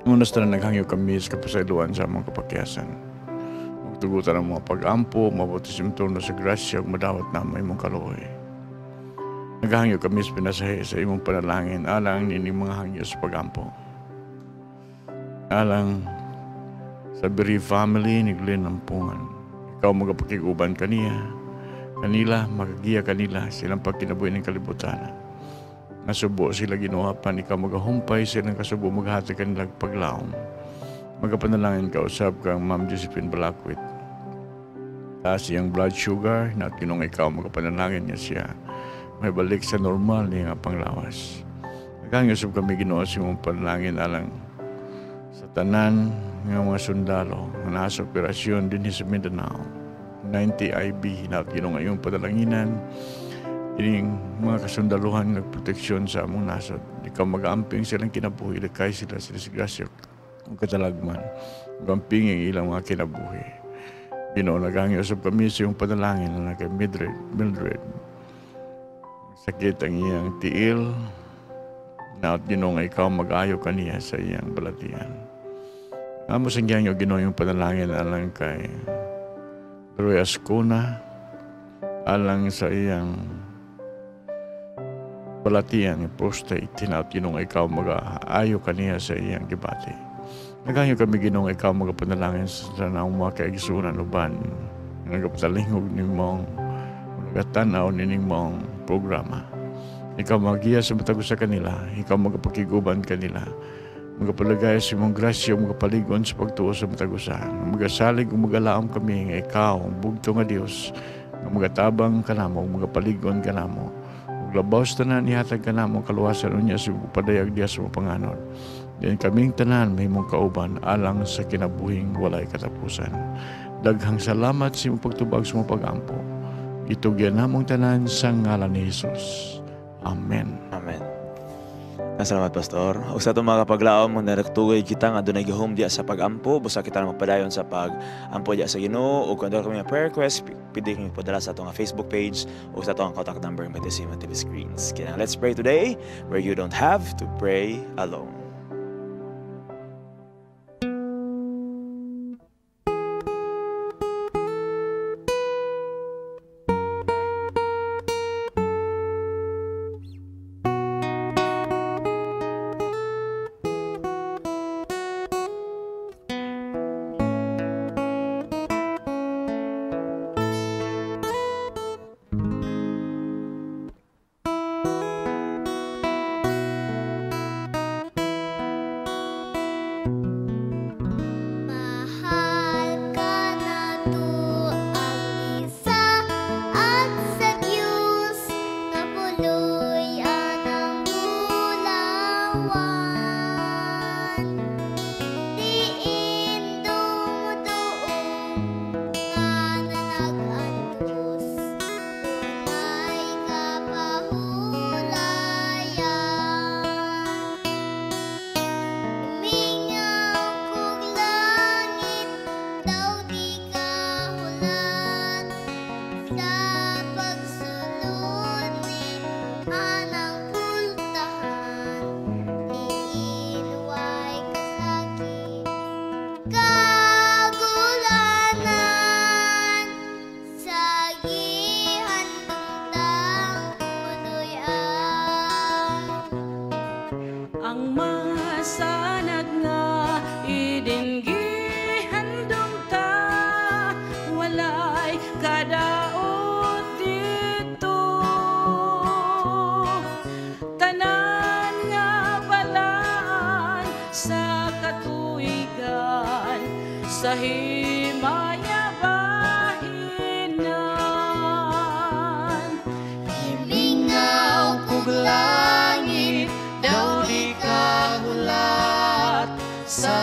Unas na naghangyo kami sa kapasayloan sa among kapakyasan. Magtugutan ang mga pag-ampo, mabuti simtono sa grasya ug madawat na imong kaluoy. Naghangyo kami sa pinasahi sa imong panalangin alang nining mga hangyo sa pag-ampo. Alang sa bereaved family ni Glenn Ampungan. Ikaw magapakiguban kaniya, kanila, magagiya kanila, silang pagkinabuhi ng kalibutan. Nasubo sila ginuhapan, ikaw magahumpay silang kasubo, maghati kanila paglaom. Magapanalangin ka usab kang Ma'am Josephine Balakwit. Taas iyang blood sugar, na kinong ikaw magapanalangin niya siya. May balik sa normal niya nga panglawas. Nagangusap kami Ginoo sa imong panalangin alang sa tanan nga mga sundalo nga nasa operasyon dinhi sa Mindanao. 90 IB na Ginoo nga iyong panalanginan ining mga kasundaluhan nagproteksyon sa among nasod. Ikaw mag-amping silang kinabuhi, lakay sila sa disgrasya ug katalagman. Mag-amping ang ilang mga kinabuhi. Ginoo, nagangusap kami sa iyong panalangin na kay Mildred. Sakit ang iyang tiil, na at Ginoo nga ikaw mag-ayo kaniya sa iyang balatian. Amo sa iyang Ginoo yung panalangin alang kay Roy Ascona, alang sa iyang balatian ng prostate, hinaut Ginoo nga ikaw mag-ayo kaniya sa iyang gibati. Nagayo kami Ginoo nga ikaw magapanalangin sa tanang mga kaigsunan uban, nagapatalingog nimong nagatan-aw nining mong programa. Ikaw magiya sa matag usa kanila, ikaw magapakiguban kanila, magapalagay sa imong grasya, magapaligon sa pagtuo sa matag usa. Magasalig ug magalaom kami nga ikaw ang bugto nga Dios, nga magatabang kanamo, magapaligon kanamo. Ug labaw sa tanan ihatag kanamo kaluwasan unya sa padayag diha sa panganod. Diyan kaming tanan mahimong kauban alang sa kinabuhing walay katapusan. Daghang salamat sa imong pagtubag sa imong pag-ampo. Itugyan namong tanan sa ngalan ni Jesus. Amen. Amen. Salamat, Pastor. Ug sa atong mga kapaglaom, narektugay kita nga dunay gahom diya sa pag-ampo, busa kita na magpadayon sa pag-ampo diya sa Ginoo. Ug kung doon kami nga prayer request, pwede kami padala sa atong Facebook page o sa atong contact number nga sa imong TV screens. Kaya let's pray today where you don't have to pray alone. Mahal ka na to ang isa at sa Diyos nga puloy anang bulawan. Diin dumuduong nga nanag-antos, dunay kapahulayan. Mingaw kog langit daw di kahulat sa pagsulod ni anang pultahan, diin way kasakit kagulanan sa gihandom puloy-an. Ang masanag nga idin gihandom ta, walay kadaot dito. Tanan nga balaan sa katuigan, sa himaya bahinan. Mingaw kog langit daw di kahulat sa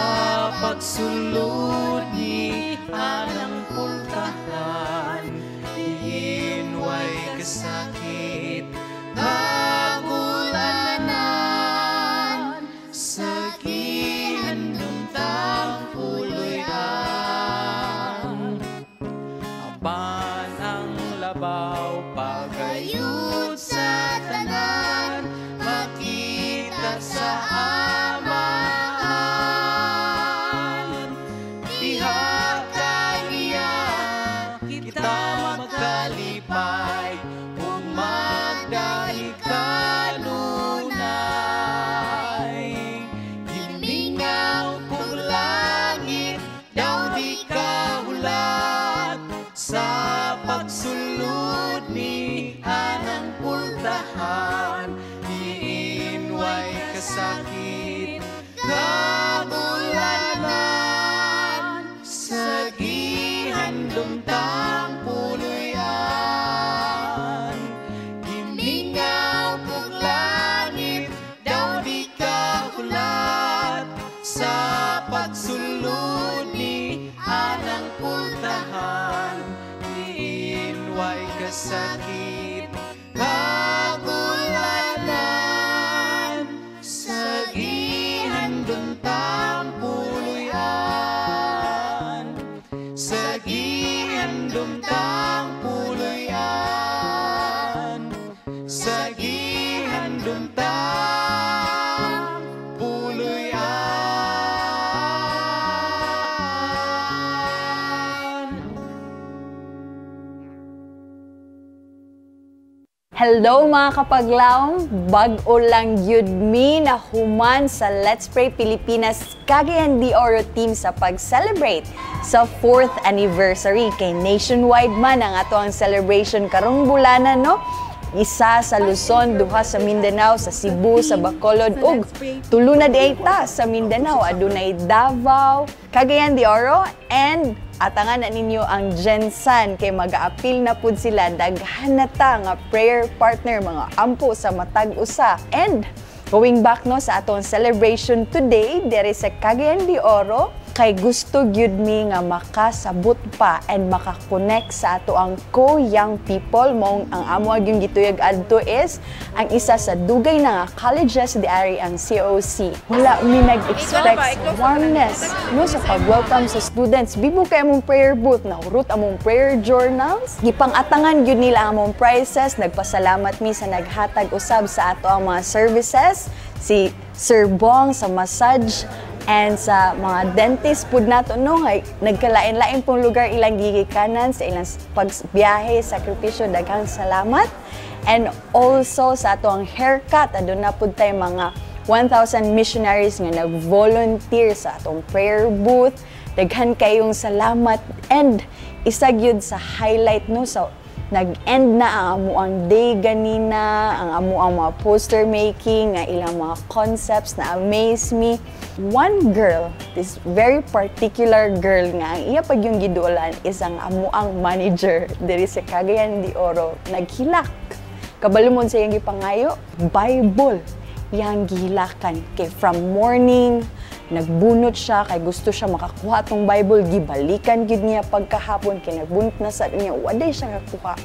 pagsulod ni anang pultahan, diin way kasakit kagulanan sa gihandom tang puloy-an. Apan ang labaw pagayud sa tanan, makita sa Amahan. Diha kaniya kita magkalipay ug magdahig kanunay. Gimingaw kog langit daw di kahulat sa pagsulod ni anang pultahan, diin way kasakit kagulanan sa gihandom tang puloy-an. Gimingaw kog langit daw di kahulat sa pagsulod ni anang pultahan, diin way kasakit kagulanan sa gihandom tang puloy-an. Sa gihandom tang puloy-an. Sa gihandom tang puloy-an. Hello mga kapaglaom, bag-o lang yun mi na human sa Let's Pray Pilipinas Cagayan de Oro team sa pag-celebrate sa 4th anniversary kay nationwide man ang ato ang celebration karong bulanan, no? Isa sa Luzon, duha sa Mindanao, sa Cebu, sa Bacolod ug tulo na diay ta sa Mindanao, adunay Davao, Cagayan de Oro, and atangan na ninyo ang Gensan kay mag-aapil na pud sila, daghan na ta nga prayer partner, mga ampo sa matag usa. And going back no sa atong celebration today dere sa Cagayan de Oro, Kay gusto gyud mi nga makasabot pa and makakonect sa ato ang co-young people. Maong ang amo yung gituyag adto is ang isa sa dugay na nga colleges di ari ang COC. Wala mi nag-expect sa warmness, no, sa pag-welcome sa students. Bibo kay among prayer booth, nahurot among prayer journals. Gipang-atangan gyud nila ang among prizes. Nagpasalamat mi sa naghatag usab sa ato ang mga services, si Sir Bong sa massage and sa mga dentist pud nato, no, nga nagkalain-lain pong lugar ilang gigikanan sa ilang pagbiyahe, sakripisyo, daghang salamat. And also sa ato ang haircut, aduna pud tay mga 1,000 missionaries nga nag-volunteer sa atong prayer booth. Daghan kayong salamat. And isa gyud sa highlight, no, sa nag-end na ang amuang day ganina, ang amuang mga poster making, nga ilang mga concepts na amaze me. One girl, this very particular girl nga ang iya pag yung giduolan is ang amuang manager diri sa Cagayan de Oro, naghilak. Kabalo mo sa iyang gipangayo, Bible iyang gihilakan. Kay from morning, nagbunot siya, kay gusto siya makakuha tong Bible, gibalikan gyud niya pagkahapon, kay nagbunot na sa niya, waday siya kakuha.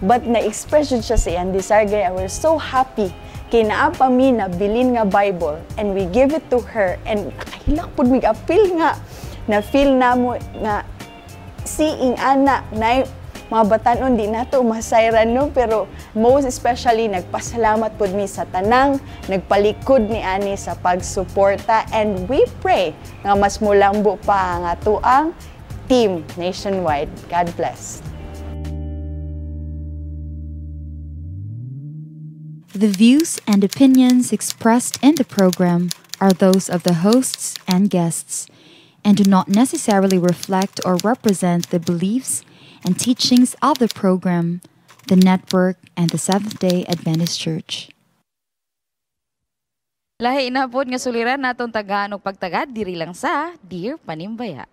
But na-express jud siya sa iyang desire, kaya we're so happy kay naa pa mi nabilin nga Bible and we give it to her, and nakahilak pud mig apil nga na feel namo nga seeing ana na mga batanon di nato masayran, no. Pero most especially, nagpasalamat pud mi sa tanang nagpalikod ni ani sa pagsuporta, and we pray nga mas mulambo pa ang atoang team nationwide. God bless. The views and opinions expressed in the program are those of the hosts and guests and do not necessarily reflect or represent the beliefs and teachings of the program, the network, and the Seventh-day Adventist Church. Lahi na pod nga suliran natong tagaan og pagtagad diri lang sa Dear Panimbaya.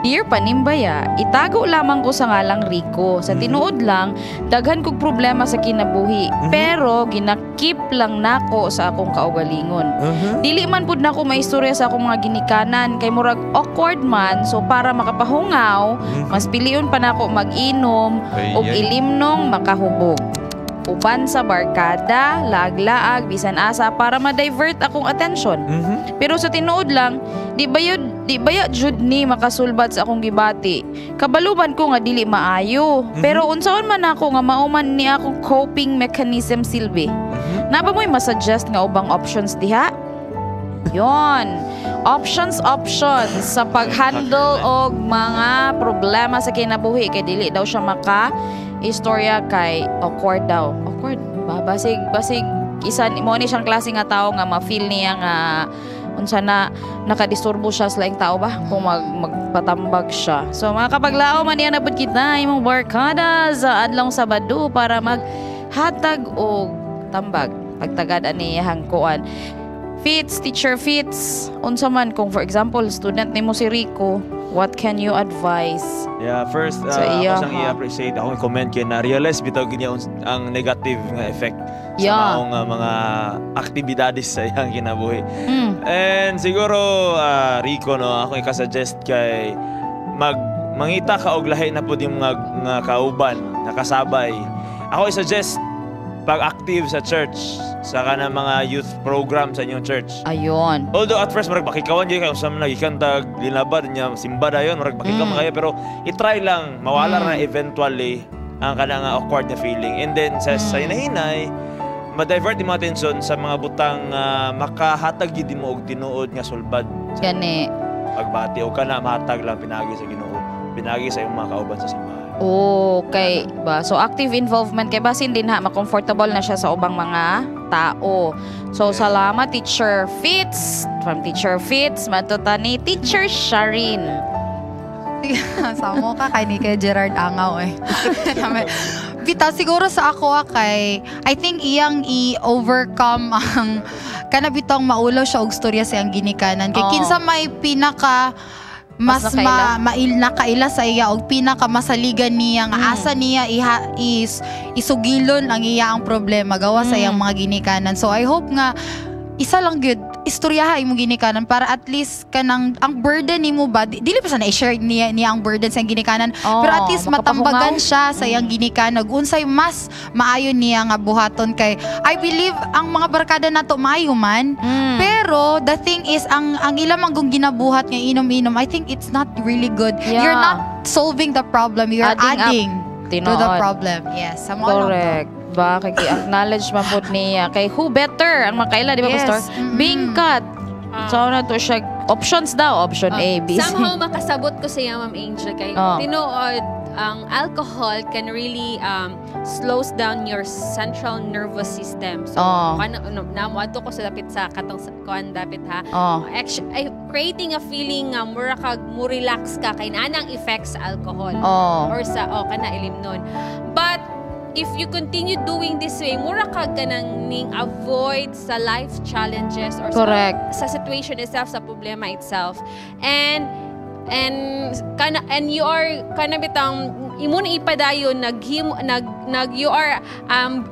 Dear Panimbaya, itago lamang ko sa ngalang Rico. Sa tinuod lang, daghan kog problema sa kinabuhi. Pero ginakip lang nako sa akong kaugalingon. Dili man pud nako maistorya sa akong mga ginikanan kay murag awkward man, so para makapahungaw, mas pilion pa nako mag-inom ug ilimnong makahubog. Uban sa barkada, laag-laag, bisan asa para ma-divert akong attention. Pero sa tinuod lang, di baya jud ni makasulbat sa akong gibati. Kabaluban ko nga dili maayo. Pero unsaon man ako nga mauman ni akong coping mechanism silbi. Naba mo'y masuggest nga ubang options diha? Yon. Options sa pag-handle og mga problema sa kinabuhi kay dili daw siya maka istorya kay awkward daw. Awkward ba? Basig isa mo ni siyang klase nga tao nga ma-feel niya nga unsa na nakadisturbo siya sa laing tao ba kung magpatambag siya. So mga kapaglao man niya napud kita imong barkada sa adlong Sabado para maghatag og tambag pagtagad ani iyang kuan. Fitz, Teacher Fitz, unsa man kung for example student nimo si Rico, what can you advise? Yeah, first, ako siyang i-appreciate, akong i-comment kay na-realize bitaw niya ang negative nga effect sa maong mga aktibidades sa iyang kinabuhi. And siguro, Rico, no, akong i-suggest kay mangita ka og lahi na pud yung mga kauban, nakasabay. Ako i-suggest pag-active sa church, sa kanang mga youth program sa inyong church. Ayon. Although at first, marag makikawan yun, kayo sa mga nagikantag, linabad niya, simba na yun, marag makikawan kayo, pero itry lang, mawala na eventually ang kanang awkward na feeling. And then, sa hinahinay, ma-divert yung mga attention sa mga butang makahatag yun mo og tinuod nga sulbad. Gani. Pagbati, o ka na, mahatag lang, pinagi sa Ginoo, pinagi sa iyong mga kauban sa simbahan. Okay ba? So active involvement kay basin din ha, ma-comfortable na siya sa ubang mga tao. So salamat Teacher Fitz, from Teacher Fitz matuta ni Teacher Sharin. Samo ka kay ni kay Gerard Angaw eh. Bitaw siguro sa ako kay I think iyang i-overcome ang kana bitong maulaw siya og storya sa iyang ginikanan. Kay kinsa may pinaka mas Mas nakaila. Mail nakaila sa iya og pinakamasaligan niya nga asa niya iha, is isugilon ang iya ang problema gawa sa iyang mga ginikanan. So I hope nga isa lang gyud, istoryaha imong ginikanan para at least kanang ang burden nimo ba, dili pa sa na i-share niya niya ang burden sa iyang ginikanan, Oh, pero at least makapahugaw. Matambagan siya sa iyang ginikanan unsay mas maayo niya nga buhaton, kay I believe ang mga barkada nato maayo man, pero the thing is ang ilang mang ginabuhat nga inom-inom, I think it's not really good. You're not solving the problem, you're Adding up. Adding to the Tinuod. problem. Yes, sa mao lang to. Correct. Ba, kay acknowledge man pud niya. Kay who better ang makaila, di ba, Yes. Pastor? Bingkat. So, na to siya, options daw. Option A, B, C. Somehow makasabot ko sa iya, Ma'am Angel, kay tinuod ang alcohol can really slows down your central nervous system. So, ano, no, namo adto ko sa dapit sa katong kuan dapit ha. Ay, creating a feeling nga mura kag mo relax ka kay naa nang effects sa alcohol or sa, oh, kana ilimnon. But if you continue doing this way, mura kag kanang ning avoid sa life challenges or sa situation itself, sa problema itself. And kana and you are kana bitang imo na ipadayon naghimo nag nag you are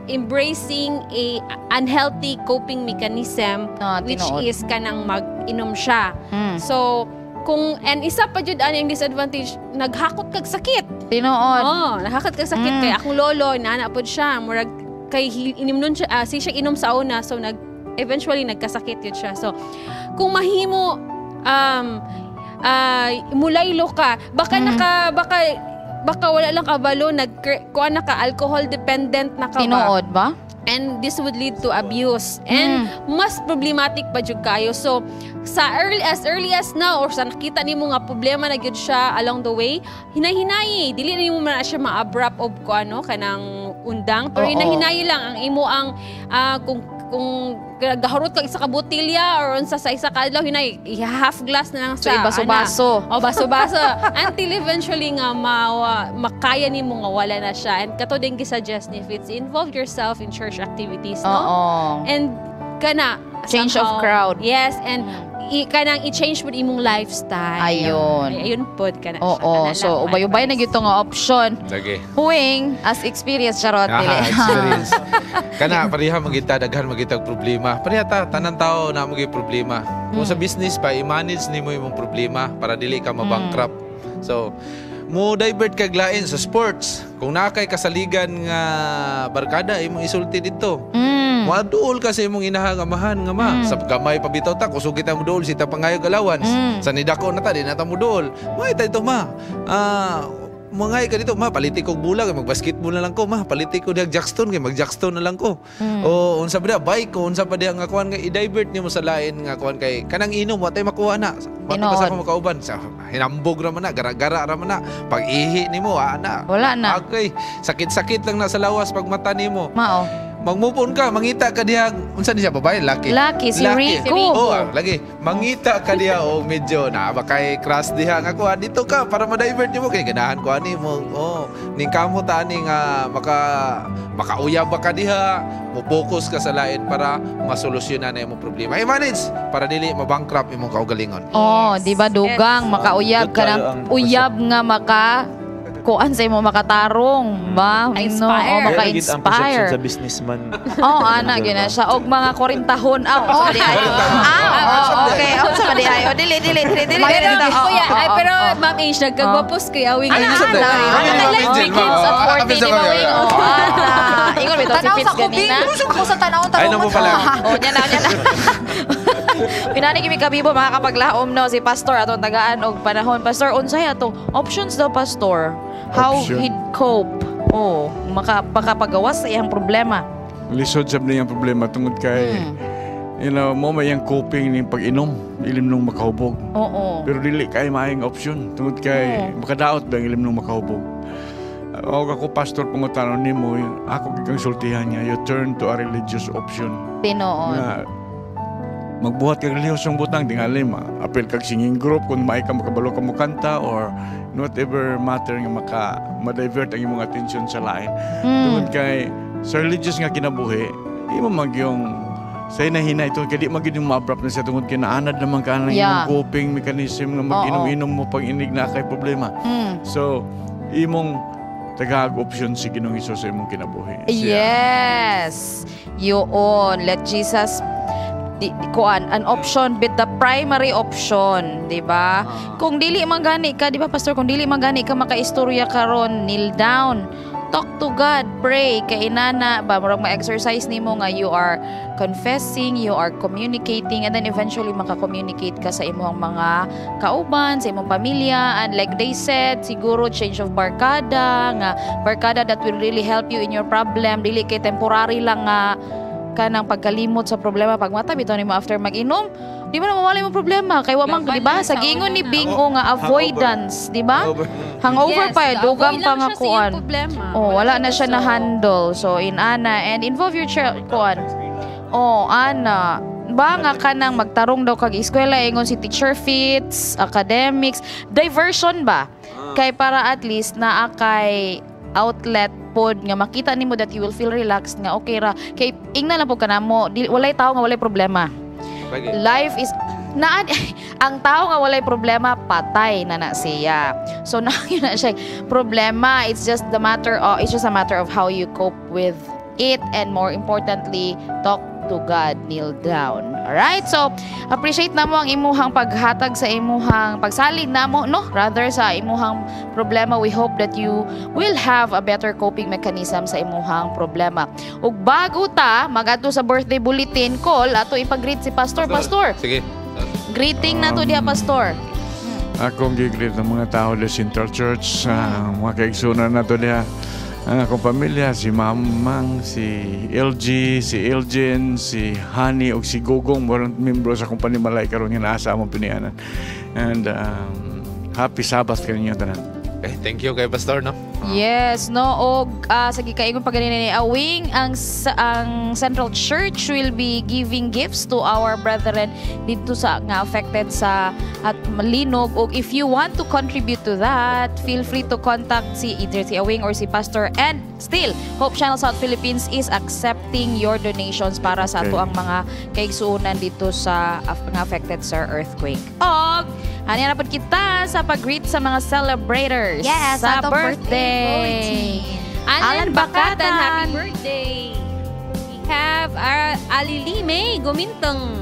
embracing a unhealthy coping mechanism, which Tinuod. is kanang mag-inom siya. So kung and isa pa jud ani ang disadvantage, naghakot kag sakit. Tinuod. Oh, naghakot kag sakit kay akong lolo naana pod siya, murag kay inom nun siya, si siya inom sa una, so nag eventually nagkasakit yun siya. So kung mahimo mulaylo ka, baka naka baka baka wala lang kabalo, nag kuan na ka, alcohol dependent na ka ba? Tinuod ba? And this would lead to abuse and mas problematic pa jud kayo. So sa early as early as now or sa nakita nimo nga problema na gyud siya along the way, hinay-hinayi, dili nimo man na siya ma-abrupt og ko ano kanang undang, pero hinay-hinayi lang ang imo ang kung gahurot kag isa ka botelya or unsa sa isa ka adlaw, hinay half glass na lang So, sa ibaso-baso. ana. O baso-baso until eventually nga makaya nimo nga wala na siya. And kato din gisuggest ni Fitz, involve yourself in church activities, no? And kana Change of somehow- crowd. Yes, and kanang i-change mo imong lifestyle. Ayun. Ay, ayun pod kana siya. Oo. Kana So, lang ubay-ubay na gyud to nga option. Lagi. Huwing, as experience, charot. Ah, Dili. experience. Kana pareha magita, daghan magita og problema. Pareha ta tanan tao na mo problema. Kung sa business pa, i-manage nimo imong problema para dili ka mabankrupt. So mo divert kag lain sa sports. Kung naa kay kasaligan nga barkada, imong isulti dito. Moadul ka sa imong inahang amahan nga ma. Sa gamay pa bitaw ta, kusog kita mo duol, sita pangayog allowance. Sa nidako na ta, di na ta mo duol. May ta ito ma. Mangay ka dito, ma, paliti kog bola, kay mag-basketball na lang ko, ma, paliti ko dihag jackstone, kay mag-jackstone na lang ko. O unsa ba diha, bike ko, unsa pa diha nga kuan nga i-divert nimo sa lain nga kuan, kay kanang inom wa tay makuha na. Wa pa sa Tinuod. ako makauban sa hinambog ra man na, gara-gara ra man na. Pag ihi nimo, wa na. Wala na. Okay, sakit-sakit lang na sa lawas pag mata nimo. Mao. Magmupon ka, mangita ka diha, unsa ni siya, babae, laki? Laki, si Rico. Oh, lagi. Mangita ka diha o medyo na ba kay crush diha nga kuha dito ka para ma-divert nimo kay ganahan ko ani mo. Oh, ning kamo ta ani nga makauyab ba ka diha, mo focus ka sa lain para masolusyonan na imong problema. I-manage para dili mabankrupt imong kaugalingon. Oh, di ba dugang makauyab Good ka kayo ng ang uyab nga maka kuan sa imo, makatarong ba? No, Inspire. oh, Kaya gid ang perception maka-inspire. sa businessman. Oh, ana gyud na siya og mga 40-hon. Aw, sa di ay. Ah, Oh, okay. Oh, sa di ay. Oh, dili dili dili dili. Pero, dili. Oh, kuya, oh, ay, oh, pero oh. Ma'am Ange, nagkagwapos kay Awing. Ana, Ay, ana. Ay, Ana, Ma'am life Angel, begins at ma'am. 40, di ba, Wing? Oh, ana. Ingon bitaw si Tanaw Fitz sa kubing. ganina. Ako sa tanaw, Ay, tanaw namo pala. Oh, nya na, nya na. Pinani kimi kabibo mga kapaglaom, no, si Pastor atong tagaan og panahon. Pastor, unsay atong options daw, Pastor? How Option? he'd cope? Oh, makapagawas sa iyang problema. Lisod sab niyang problema tungod kay mo may iyang coping ning pag-inom, ilimnong makahubog. Pero dili kay maayong option tungod kay makadaot ba ang ilimnong makahubog. O ako pastor, pangutanon nimo, ako kang sultihan niya, you turn to a religious option. Tinuod. Nga, magbuhat kag relihiyosong butang, tingali ma apil kag singing group kung maay ka makabalo ka mokanta or whatever matter nga maka ma-divert ang imong attention sa lain. Tungod kay sa religious nga kinabuhi, imo magyong Sa hinahina ito, kaya di man gyud yung ma-abrupt na siya tungod kay naanad naman ka ng imong coping mechanism nga mag-inom-inom mo pag inig na kay problema. So, imong tagaag option si Ginoong Hesus sa imong kinabuhi. Siya. Yes. Yun. Let Jesus kuan an option be the primary option, di ba? Kung dili man gani ka, di ba, Pastor, kung dili man gani ka makaistorya karon, kneel down. Talk to God, pray kay inana ba, murag ma-exercise nimo nga you are confessing, you are communicating, and then eventually maka-communicate ka sa imong mga kauban, sa imong pamilya. And like they said, siguro change of barkada, nga barkada that will really help you in your problem, dili kay temporary lang nga kanang pagkalimot sa problema. Pag mata bitaw nimo after mag-inom, di mo na mawala yung problema kay wa man, di ba, sa gingon ni Bingo nga avoidance, di ba, hangover Yes, pa eh, dugang avoid pa lang nga siya sa kuan. iyang problema. Oh, wala na siya na handle. So inana, and involve your child, kuan. Oh, ana ba nga kanang magtarong daw kag eskwela, ingon si Teacher Fitz, academics diversion ba, kay para at least naa kay outlet pod nga makita nimo that you will feel relaxed nga okay ra, kay ingna lang pod kanamo, di, walay tao nga walay problema. Life is naan ang tao nga walay problema, patay na na siya. So na yun na siya problema. It's just a matter of how you cope with it, and more importantly, talk to God, kneel down. Alright? So appreciate na mo ang imuhang paghatag sa imuhang pagsalig namo, no, rather, sa imuhang problema. We hope that you will have a better coping mechanism sa imuhang problema. Ug bago ta magadto sa birthday bulletin call, ato ipag-greet si Pastor. Pastor. Sige. Greeting na to diha, Pastor. Akong gi-greet ng mga tao sa Central Church, mga kaigsunan na to diha. Ang akong pamilya, si Mamang, si LG, si Elgin, si Honey, ug si Gugong, walang membro sa akong panimalay karon nga naa sa among pinianan. And happy Sabbath kaninyo tanan. Okay, thank you kay Pastor, no? Yes, no, og sa gikaingon pa ganina ni Awing, ang Central Church will be giving gifts to our brethren dito sa nga affected sa at Malinog. Og if you want to contribute to that, feel free to contact si either si Awing or si Pastor. And still, Hope Channel South Philippines is accepting your donations para sa ato ang mga kaigsuonan dito sa nga affected sa earthquake. Og ani na pod kita sa pag-greet sa mga celebrators Yes, sa atong birthday. Bulletin. Alan Bakatan, happy birthday. We have our Alili May Gumintong.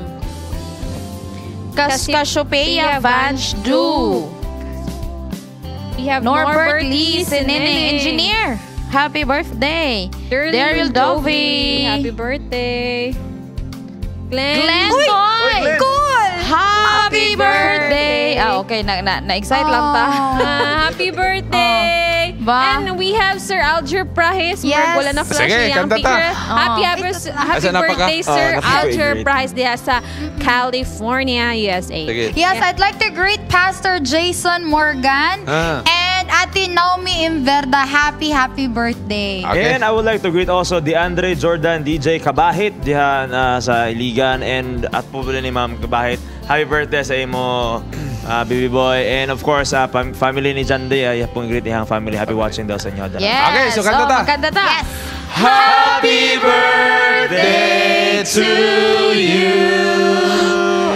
Cassiopeia Vanch Du. We have Norbert Lee Sinene, engineer. Happy birthday. Daryl Dovey. Happy birthday. Glenn. Glenn Uy! Toy. Glenn. Happy birthday. Ah, okay. Na-excite lang ta. Ah, happy birthday! Ba? And we have Sir Alger Prahes. Yes. Murag wala na flash Sige, iyang kanta ta. picture. Happy, happy, happy Asa na pa ka? birthday, Ah, Sir napaka- Alger great. Prahes diha sa California, USA. Sige. Yes, I'd like to greet Pastor Jason Morgan and Ate Naomi Inverda. Happy, happy birthday. And I would like to greet also DeAndre Jordan DJ Kabahit diha na sa Iligan and at po ni Ma'am Kabahit. Happy birthday sa imo, baby boy. And of course, family ni Jande, ay pong greet ihang family. Happy watching daw sa inyo. Yes. Okay, so kanta Oh, ta. magkanta ta. Yes. Happy birthday to you.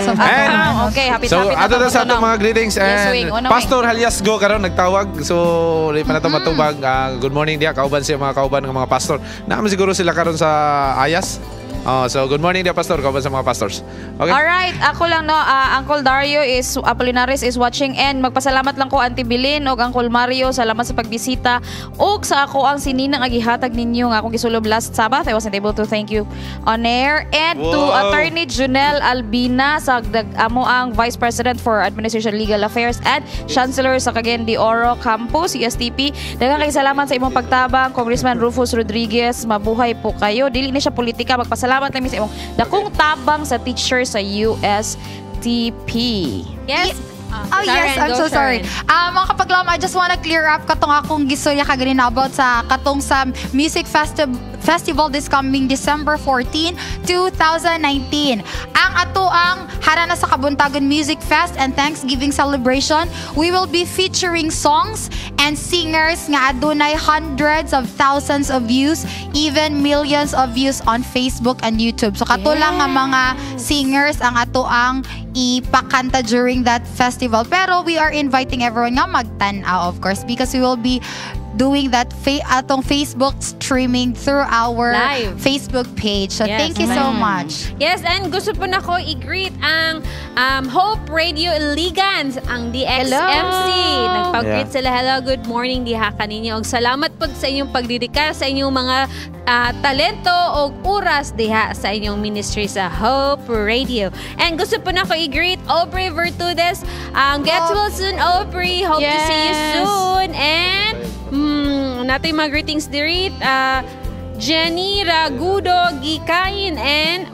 So, And Okay, happy so, happy ato na sa atong mga greetings Yes, and wing. Una, wing. Pastor Halyasgo karon nagtawag. So, di pa na to matubag. Ah, good morning diya, kauban siya, mga kauban ng mga pastor. Naman siguro sila karon sa Ayas. Oh, so good morning diya, Pastor, kauban sa mga pastors. Okay. Alright, ako lang, no, Uncle Dario is Apolinaris is watching and magpasalamat lang ko, Auntie Bilin ug Uncle Mario, salamat sa pagbisita ug sa ako ang sininang agihatag ninyo nga akong gisulob last Sabbath. I wasn't able to thank you on air, and to Attorney Junel Albina sa amo ang Vice President for Administration Legal Affairs and Chancellor sa Cagayan de Oro Campus USTP. Daghang kay salamat sa imong pagtabang, Congressman Rufus Rodriguez. Mabuhay po kayo. Dili ni siya politika, magpasalamat lang mi sa imong dakong tabang sa teacher sa USTP. Yes. Oh yes, Sharon, I'm go, so sorry. Sharon. Ah, mga kapaglaom, I just wanna clear up katong akong gistorya kaganina about sa katong sa music festival this coming December 14, 2019. Ang ato ang Harana sa Kabuntagon Music Fest and Thanksgiving Celebration, we will be featuring songs and singers nga adunay hundreds of thousands of views, even millions of views on Facebook and YouTube. So kato lang nga mga singers ang ato ang ipakanta during that festival. Pero we are inviting everyone nga magtan-aw, of course, because we will be doing that atong Facebook streaming through our Live. Facebook page. So thank you so much. Yes, and gusto po nako i-greet ang Hope Radio Iligan, ang DXMC. Hello! Nagpag-greet sila. Hello, good morning diha kaninyo. Og salamat po sa inyong pagdidika, sa inyong mga talento og oras diha sa inyong ministry sa Hope Radio. And gusto po nako i-greet Aubrey Virtudes. Get well soon, Aubrey. Hope to see you soon. And natay mga greetings diri. Jenny Ragudo Gikain and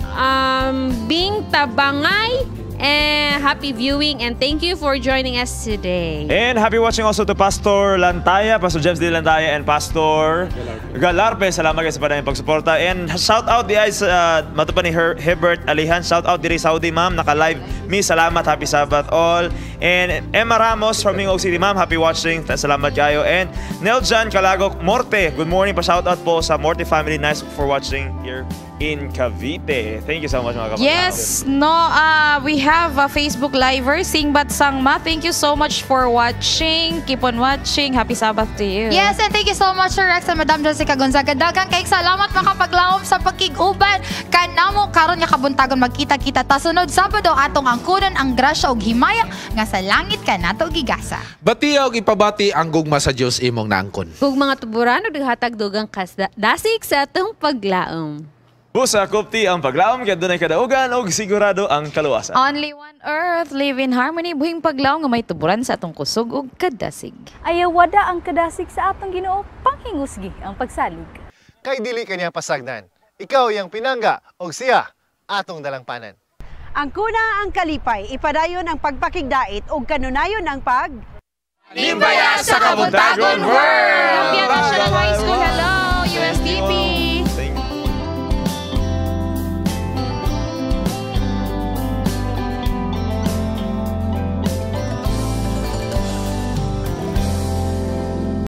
Bing Tabangay. And happy viewing and thank you for joining us today. And happy watching also to Pastor Lantaya, Pastor James D. Lantaya, and Pastor Galarpe. Salamat kayo sa padayong pagsuporta. And shout out di ay sa mato pa ni Hebert Alihan. Shout out diri Saudi, ma'am. Naka-live mi. Salamat. Happy Sabbath all. And Emma Ramos from Mingog City, ma'am. Happy watching. Salamat kayo. And Neljan Kalagok Morte. Good morning. Pa shout out po sa Morte family. Nice for watching here in Cavite. Thank you so much, mga kapatid. Yes, no, we have a Facebook Liver, Singbat Sangma. Thank you so much for watching. Keep on watching. Happy Sabbath to you. Yes, and thank you so much, Sir Rex and Madam Jessica Gonzaga. Daghang kay salamat, makapaglaom, sa pakig-uban kanamo karon nga kabuntagon. Magkita-kita ta sunod Sabado, atong angkunon ang grasya ug himaya nga sa langit kanato gigasa. Batiya og ipabati ang gugma sa Dios imong naangkon. Kung mga tuburan og naghatag dugang kasdasig sa atong paglaom. Busa kupti ang paglaom kay dunay kadaugan og sigurado ang kaluwasan. Only one earth, live in harmony, buhing paglaom nga may tuburan sa atong kusog ug kadasig. Ayaw wada ang kadasig sa atong Ginoo, panghingusgi ang pagsalig. Kay dili kaniya pasagdan. Ikaw yang pinangga og siya atong dalangpanan. Ang kuna ang kalipay, ipadayon ang pagpakigdait ug kanunayon ang pag Nimbaya sa Kabuntagon World!